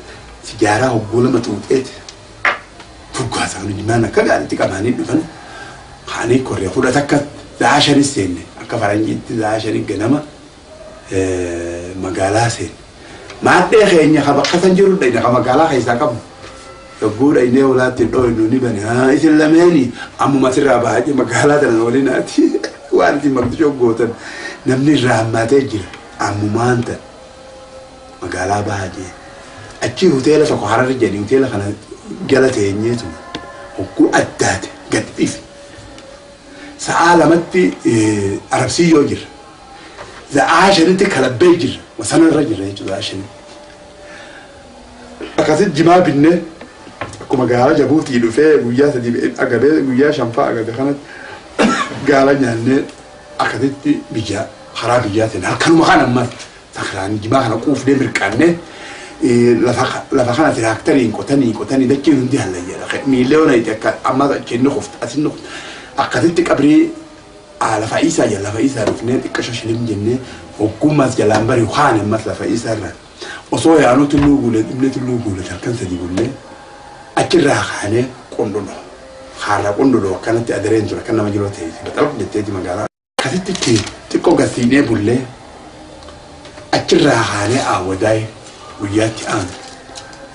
sijaaraa hogguu lama xuuxeeti fuggaa isaanii jimaan akka gaariitti qabanii dhufan kaanii korree fudhata akka za'a shanis seenne akka faranjiitti za'a shanii ganama magaalaa seenne maadhee keenya ka bakka san jiru dhayna ka magaalaa keessaa qabnu yogguu dhaynee olaatti dhooynu ni bane isin lameeni ammuma asirraa baay'ee magaalaa tana waliin ati waan isin Maqdishoo gootan namni irraa hammaatee jira ammumaan tan magaalaa baay'ee achi hoteela tokko Hararri jedhanii hoteela kana jala teenyeetu hogguu addaate gad dhiifne sa'aa lamatti arabsiyyoo jira sa'aa shanitti kalabbee jira wasanarra jira jechuudha sa'aa shanitti akkasitti jimaa binnee akkuma gaala Jabuutii dhufee guyyaa sadii agabee guyyaa shanfaa agabe kanatti gaala nyaannee akkasitti biyya karaa biyyaatiin halkanuma kana ammas sakraan jimaa kana quufnee mirqaannee lafa kana tiraaktariin qotanii qotanii dachiin hundi hallayyaadha miiliyoona itti akka ammas achiin kufte asin kufte akkasitti qabrii lafa isaa jala lafa isaa dhufnee xiqqasho shilim jennee hoggummaas jalaan bari waan ammas lafa isaa irraa osoo yaanuu tulluu guulee dhumnee tulluu guulee halkan sadii bullee achirraa kaanee qondolo haala qondolo akkanatti adareen ture akka nama jiroo ta'e baxalaq jetteeti magaalaa akkasitti xiqqoo gasiinee bullee achirraa kaanee aawwadaa'e guyyaatti aanu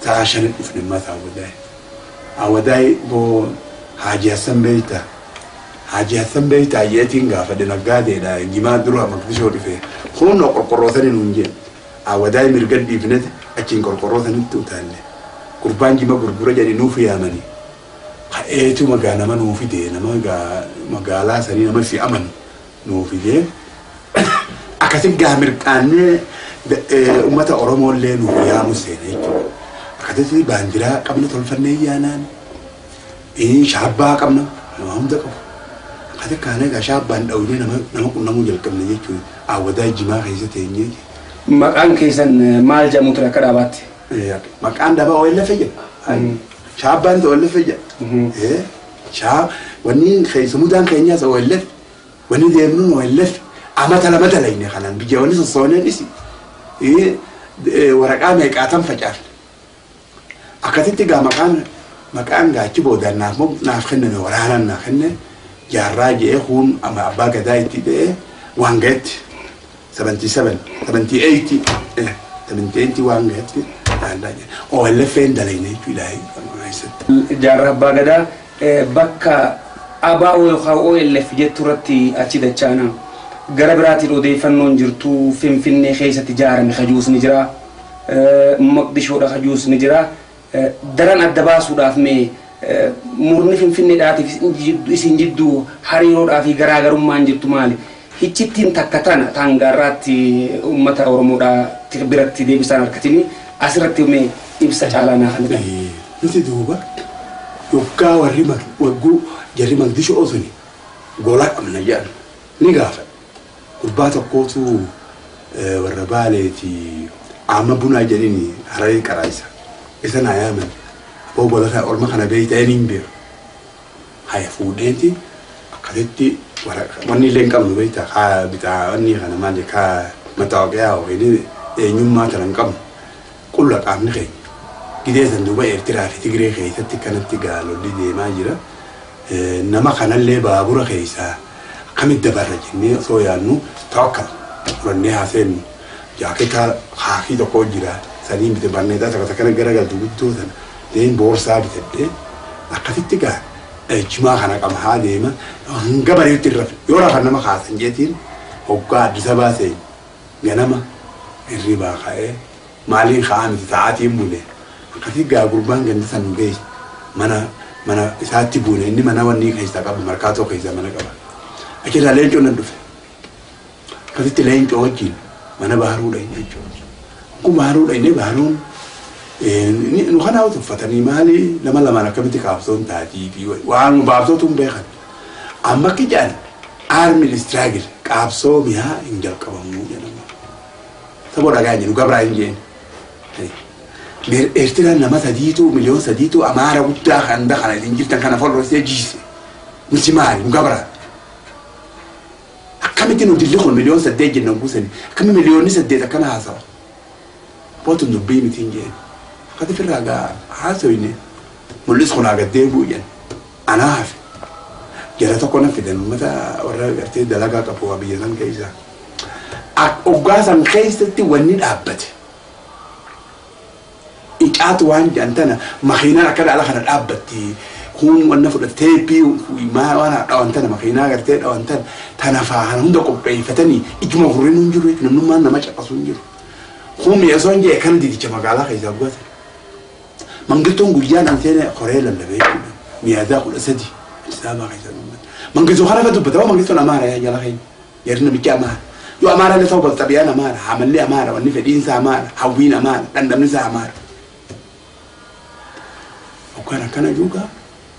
sa'a shanin dhufne ammas aawwadaa'e aawwadaa'e boo Haaji Hassan beeytaa Haaji Hassan beeytaa jeetiin gaafadhe naggaadeedha jimaa dura Maqdishoo dhufe kunoo qorqorroo sanii nuun jee aawwadaa'e mirga dhiifnete achiin qorqorroo sanitti utaalle gurbaan jima gurgura jedhi nuuf yaamanii ka'eetu magaa nama nuu fide nama magaalaa sanii nama fi amanu nuu fide akkasi gaa mirqaannee uummata Oromoollee nuuf yaamu seene jechuudha. Akkasitti baandiraa qabna tolfannee yaanaan shaabbaa qabna nama hunda qabu. Akkasi kaanee gaa shaabbaan dhawinee nama qunnamuu jalqabne jechuudha. Aawwadaa jimaa keessa teenyee. Maqaan keessan maal jedhamu ture akka dhaabaatti? Maqaan dhaabaa OLF jedha. Shaabbaan OLF jedha. Wanni keessumudaan keenyaas OLF wanni deemnuun OLF amata lama dalayne kanaan biyya wanni sossooneen isi waraqaa meeqaatan facaafne. Akkasitti gaa maqaan gaachi boodaan naaf kenname waraanaan naa kenne jaarraa jedhee kun abbaa gadaa itti ta'ee waan ga'etti 77 78 78 waan ga'etti OLF'n dalayne jechuudha. Jaarraa abbaa gadaa bakka ABO yookaan OLF jettu irratti achi dachaana. Gara biraatiin odeeffannoon jirtu Finfinnee keessatti ijaarame kajuus ni jira. Maqdishoodha kajuus ni jira. Daran adda baasuudhaaf mee murni Finfinneedhaatiif isin jidduu hariiroodhaa fi garaagarummaan jirtu maali? Hiccittiin takka tana taangaarraatti uummata Oromoodhaa biratti deebisaan harkatini asirratti mee ibsa caalaa naa kan ta'e. Nuti duuba yoggaa warri wagguu jarri Maqdishoo suni gola qabna jedhan. Ni gaafa gurbaa tokkootu warra Baaleeti amma bunaa jedhini Hararee qaraayisa. Isa naa yaaman aboo gola orma kana beeyta inni hin beeku. Haya fuudheeti akkasitti wanni illee hin qabnu beeyta kaa bitaa wanni kana maali kaa mataawoqiyaa yookiin eenyummaa tana hin qabnu qulla qaamni keenya. Gidee san duuba Eertiraa fi Tigree keessatti kanatti gaalolli deemaa jira. Nama kanallee baabura keessaa akkamitti dabarra jennee osoo yaadnu tawakkal fudhannee haaseennu jaaketa haakii tokko jira saniin bite barneetaa tokko takkana garagaltu guddoo sana deen boorsaa bitadhee akkasitti gaa jimaa kana qaba haa deema hanga bareetti irra yoo rafan nama kaasan jeetiin hoggaa Addis Ababaa seen ganama hirribaa ka'ee maaliin ka'aa miti sa'aatiin bule akkasii gaa gurbaan ganda san nu geesse mana isaatti buune inni mana wanni keessaa qabu markaatoo keessaa mana qaba. Achirraa leencoo nan dhufe. Akkasitti leencoo wajjin mana Baharuu dhaqne jechuudha. Kun Baharuu dhaqne Baharuun nu kana uffatanii maali lama lamaan akkamitti qaabsoon taatii fi waan baabsootu hin beekan. Amma akka jedhan armed struggle qaabsoo mi'aa hin jalqabamuu jedhama. Saboo dhagaa jedhu gabraa hin jeen. Eertiraan nama 3 miliyoona 3 Amaara guddaa kan kana isin jirtan kana folloosee jiise. Nuti maali nu gabraa. Akkamitti nu dilli kun miliyoona 8 jenna buusani akkami miliyoonni 8 akkana haasawa. Bootu dubbii miti hin jeen. Akkati firraa gaa haasoyne mul'is kun haa gaddee bu'u anaa hafe. Jara tokko na fidan uummata warra gartee dalagaa qabu waa biyya san keessa. Hoggaa san keessatti wanni dhaabbate. Icaatu waan jedhan tana makiinaan akka dhaala kana dhaabbatti. Kun wanna fudhattee teeppii waan dhawan tana makiinaa gartee dhawan tana tana faa hunda qopheeffatanii ijuma hurriin hin jiru namnummaan nama caqasu hin jiru. Kun mi'eessoon jee kan didicha magaalaa keessaa gubatan. Mangittoon guyyaan an seene qoree lallabee jechuudha. Miyaadaa 13 Addis Ababaa keessaa dubbata. Mangittoo kana dubbata waa mangittoon Amaara yaa jala keenya. Jarri namichi Amaara. Yoo Amaara illee ta'u xabiyaan Amaara, hamalli Amaara, wanni fedhiinsa Amaara, hawwiin Amaara, dhandhamni isaa Amaara. Hoggaan akkana juugaa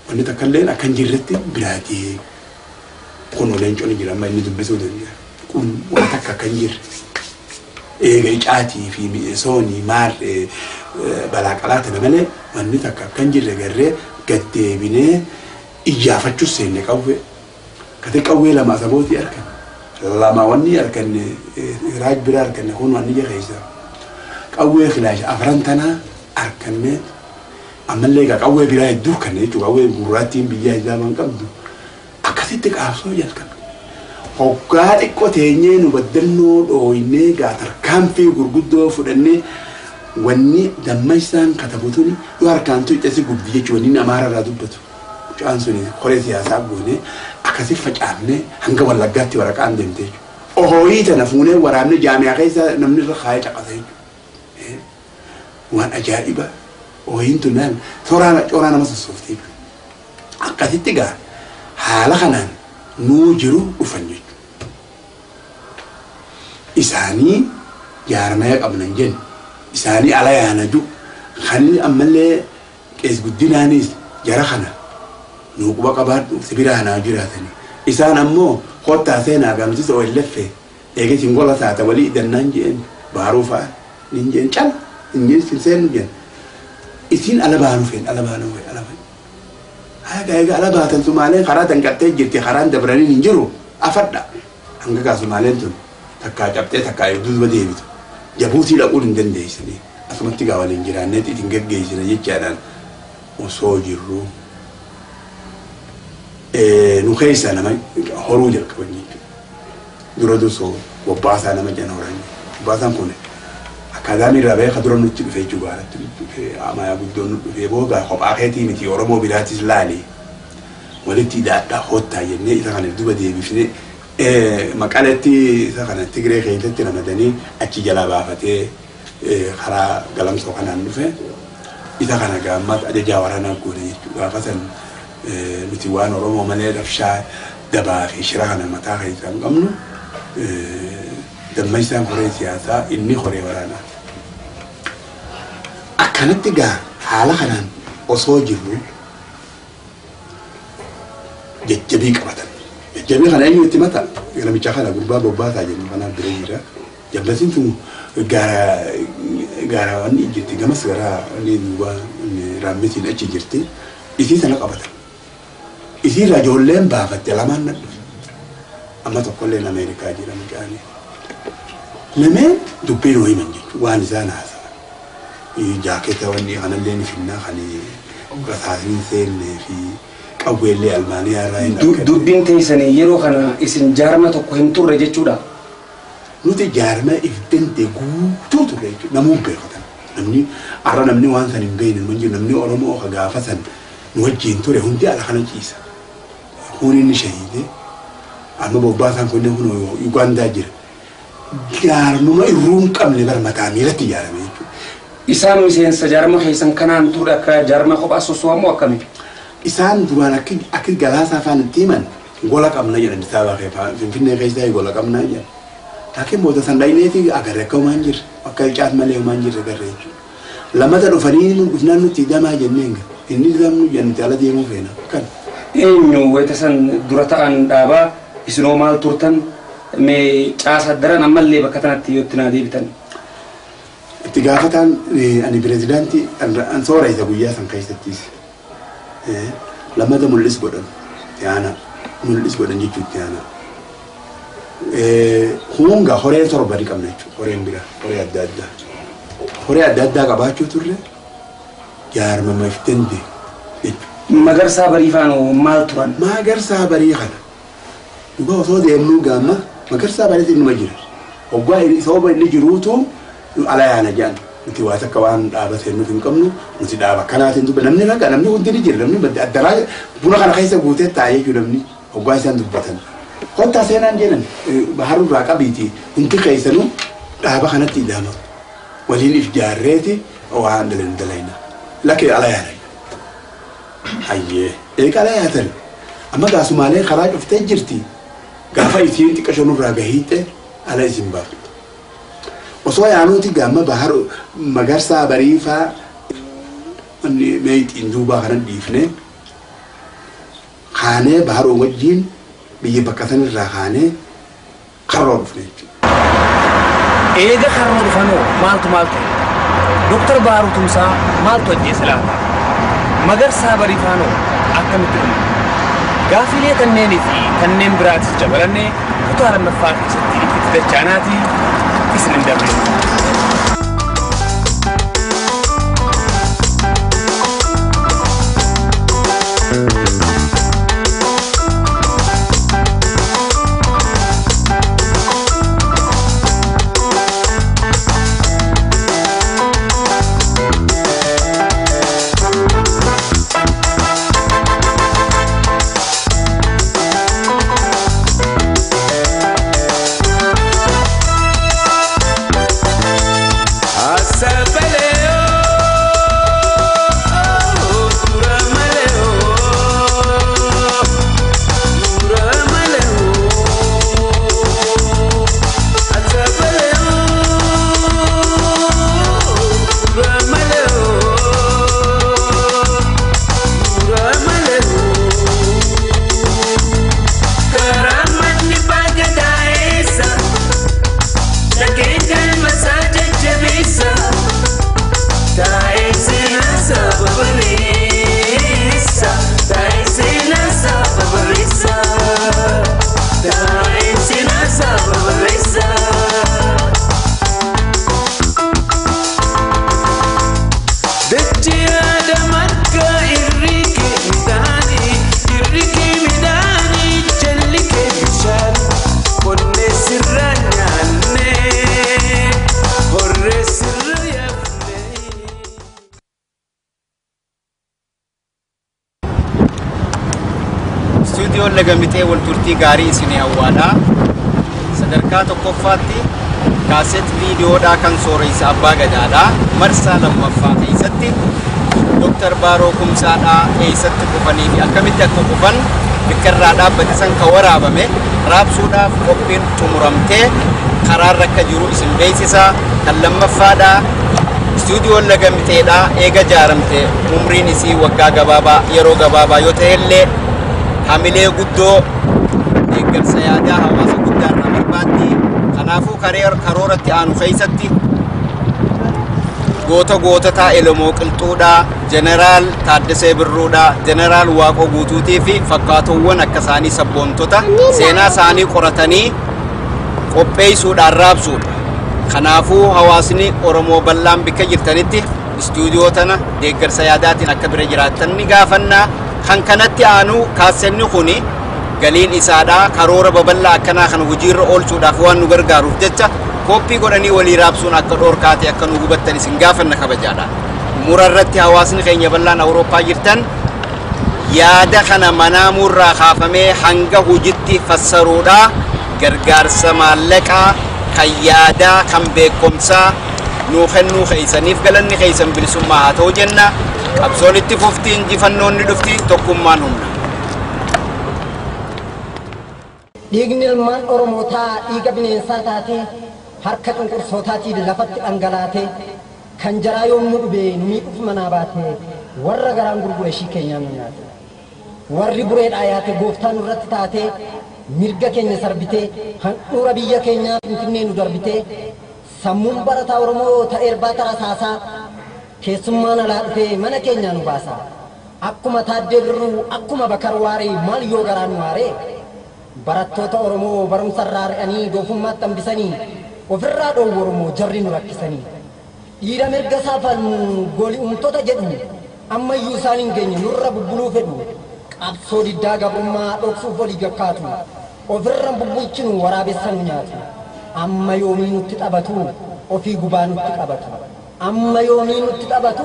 wanni takka illee akkan jirretti biraatii kun leencoon jira amma inni dubbisuu danda'a. Kun waan takka akkan jirre. Eega icaatii fi mi'eessoonii maal balaa qalaa tana malee wanni takka akkan jirre garree gaddeebinee iyyaafachuus seenne qawwee. Kate qawwee lama sabootii arganne. Lama wanni arganne raaj bira arganne kun wanni keessa. Qawwee kilaash afran tanaa arganne ammallee egaa qawwee biraa hedduu arganne jechuudha. Qawwee gurraattiin biyya isaa waan qabdu akkasitti qaabsoo jalqabne. Hoggaa xiqqoo teenyee nu baddannoo dhooynee gaa tarkaanfii gurguddoo fudhannee wanni dammaysaan katabu tuni yoo harkaan tuqxesi gubdi jechuudha wanni Amaara irraa dubbatu. Mucaan suni koree siyaasaa goonee akkasi facaafnee hanga Wallaggaatti waraqaan deemte jechuudha. Ohooyii tana fuunee waraabne jaamiyaa keessa namni irra kaayee caqasa jechuudha. Waan ajaa'iba ooyiin tun naan cooraa nama sossoofte jechuudha. Akkasitti gaa haala kanaan nuu jiru dhufan jechuudha. Isaanii jaarmaya qabnan jennu isaanii ala yaana ju kan ammallee qees guddinaanis jara kana nuu quba qabaadhu sibiraa naa jiraatanii isaan ammoo kottaa seenaa gamsis OLF eegee gola taata walii idannaan jeen baaruu fa'a nin jeen cala hin jeen seenu jeen isin ala baanuu feen ala baanuu feen ala baanuu haa egaa ala baatan Sumaaleen karaa danqattee jirti karaan dabraniin hin jiru afadha hanga gaa Sumaaleen tun takkaa cabxee takkaa duuba deebitu Jabuutii dhaquun hin dandeessanii asumatti gaa waliin jiraanneet ittiin geggeessina jechaadhaan osoo jirru nu keessa nama horuu jalqaban jechuudha. Dura dursoo bobbaasaa nama jedhan horan. Bobbaasaan kun akkaadaamii irraa bahee dura nutti dhufee jechuudha gaaratti nutti dhufee ammayyaa guddoon nu dhufee booda kophaa keetii miti Oromoo biraatis laali walitti hidhaadhaa hottaa jennee isa kana duuba deebifnee Maqaletti isa kana Tigree keessatti ramadanii achi jalaa baafatee karaa galamsoo kanaan dhufe isa kana gaammas ajajaa waraanaa goone jechuudha. Gaafa san nuti waan Oromoo malee rabshaa dabaa fi shira kana mataa keessaa hin qabnu dammaysaan horee siyaasaa inni horee waraanaa. Akkanatti gaa haala kanaan osoo jirru jajjabii qabatan. Jajjabii kana eenyu itti mata? Namicha kana gurbaa bobbaasaa jennu kanaaf bira jira. Jambasiin tun gaara gaara wanni jirti gamas gara wanni duuba raammisiin achi jirti. Isii sana qabatan. Isii irraa ijoolleen baafatte lamaan na dhufe. Amma tokkolleen Ameerikaa jira mucaanii. Lameen dubbii nuu himan jechuudha waan isaan haasawan. Jaaketa wanni kanallee ni finnaa kan rasaasni seennee fi qawweellee Almaaniyaa irraa hin arganne. Dubbiin teessanii yeroo kana isin jaarma tokko hin turre jechuudha. Nuti jaarma if danda'e guutuu turre jechuudha. Namuu hin beekatan. Namni har'a namni waan san hin beekne hin jiru. Namni Oromoo ka gaafa san nu wajjin ture hundi ala kana ciisa. Kun inni shahiide amma bobbaasaan kunneen kun Ugaandaa jira. Jaarmuma irruu hin qabne bara mataa miilatti ijaarame jechuudha. Isaan miseensa jaarma keessan kanaan ture akka jaarma kophaa sossoo'amoo akkami? Isaan duraan akka galaasaa afaan itti himan gola qabna jedhan isaa baakee Finfinnee keessaa gola qabna jedhan. Laakiin booda san dhayneeti agarre akka homaa hin jirre akka caat malee homaa hin jirre agarre jechuudha. Lamata dhufanii nu dhufnaan nutti hidamaa jenneen inni hidamnu jennuti ala deemuu feena kan. Eenyu wayita san dura ta'an dhaabaa isinoo maal turtan mee caasa daran ammallee bakka tanatti yoo itti naa deebitan. Itti gaafataan ani pirezidaantii an soora isa guyyaa san keessattis. Lamata mul'is godhan itti aanaa mul'is godhan jechuu itti aanaa. Hunga horee torba ni qabna jechuudha horeen biraa horee adda addaa. Horee adda addaa qabaachuu turre jaarmama if danda'e jechuudha. Magarsaa Barii faanoo maal turan? Magarsaa Barii kana dhugaa osoo deemnuu gaama Magarsaa Bariitiin numa jira. Hoggaa sababa inni jiruutu ala yaana jedhan. Nuti waa takka waan dhaaba seennuuf hin qabnu nuti dhaaba kanaatiin dubba namni ragaa namni hundi ni jira namni addaraa buna kana keessa guutee taa'ee jiru namni hoggaa isaan dubbatan. Kottaa seenaan jedhan baharuu irraa qabiiti hundi keessanuu dhaaba kanatti ida'ama. Waliin if jaarreeti waan dalan dalayna. Lakkee ala yaana. Hayyee eega ala yaatan amma gaasumaalee karaa cuftee jirti gaafa isiin xiqqa shanurraa gahiitte ala isin baaftu. Osoo yaanuuti gaama bahar Magarsaa Bariifaa inni meexiin duubaa kana dhiifne kaanee baharoo wajjin biyya bakka sanirraa kaanee karroo dhufne jechuudha. Eega karroo dhufanoo maaltu maal ta'e? Dooktar Baharuu Tumsaa maaltu ajjeese laata? Magarsaa Bariifaanoo akkamitti dhume? Gaafilee kanneenii fi kanneen biraatis dabalannee kutaa lammaffaa keessatti itti dachaanaati isin hin dabre. Istuudiyoon Lagamixee wal turtii gaarii isinii hawwaadha. Sadarkaa tokkoffaatti kaaset viidiyoodhaa kan sooressa Abbaa Gadaadha. Marsaa lammaffaa keessatti Dooktar Baaroo Kumsaadhaa eessatti kufanii fi akkamitti akka kufan bakka irraa dhaabbate san kan waraabame raabsuudhaaf qophiin xumuramtee karaarra akka jiru isin beeksisa. Kan lammaffaadhaa istuudiyoon Lagamixeedhaa eega ijaaramte umriin isii waggaa gabaabaa yeroo gabaabaa yoo ta'ellee hamilee guddoo Deeggarsa yaadaa hawaasa guddaa irraa barbaaddi. Kanaafuu karooratti aanu keessatti goota goototaa Elemoo Qilxuudhaa, Jeneraal Taaddasee Birruudhaa, Jeneraal Waaqoo Guutuutii fi fakkaatowwan akka isaanii sabboontota seenaa isaanii qoratanii qopheessuudhaan raabsuudha. Kanaafuu hawaasni Oromoo bal'aan bakka jirtanitti istuudiyoo tana deeggarsa yaadaatiin akka bira jiraattan ni gaafannaa. Kan kanatti aanu kaassenni kuni galiin isaadhaa karoora babal'aa akkanaa kana hojiirra oolchuudhaaf waan nu gargaaruuf jecha kooppii godhanii walii raabsuun akka dhoorkaate akka nu hubattan isin gaafanna kabajaadha. Mura irratti hawaasni keenya bal'aan Awurooppaa jirtan yaada kana manaamuurraa kaafamee hanga hojitti fassaruudhaa gargaarsa maallaqaa kan yaadaa kan beekumsaa nuu kennuu keessaniif galanni keessan bilisummaa haa ta'u jenna. Qabsoon itti fufti, injifannoon ni dhufti, tokkummaan humna. Dhiigni ilmaan Oromootaa dhiiga bineensaa taatee harka cunqursootaatiin lafatti dhangalaatee kan jaraa yommuu dhube nu miidhuuf manaa baatee warra garaan gurgure ishii keenyaan nu nyaate. Warri bureedhaa yaate gooftaa nurratti taatee mirga keenya sarbitee handhuura biyya keenyaa Finfinnee nu darbitee sammuun barataa Oromoo ta'ee irbaata rasaasaa keessummaan alaa dhufee mana keenyaa nu baasa. Akkuma Taaddee Birruu akkuma Bakar Waaree maal yoo garaa nu waaree barattoota Oromoo barumsa irraa ari'anii doofummaatti hambisanii ofirraa dhoowwu Oromoo jarri nu rakkisanii. Dhiira mirga isaa falmu gooli'umtoota jedhu ammayyuu isaan hin geenye nurra bubbuluu fedhu qabsoo diddaa gabrummaa dhoksuuf olii gakkaatu ofirra bubbulchinu waraabessa nu nyaatu. Amma yoomii nutti taphatu ofii gubaa nutti qabatu. Amma yoomii nutti taphatu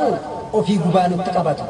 ofii gubaa nutti qabatu.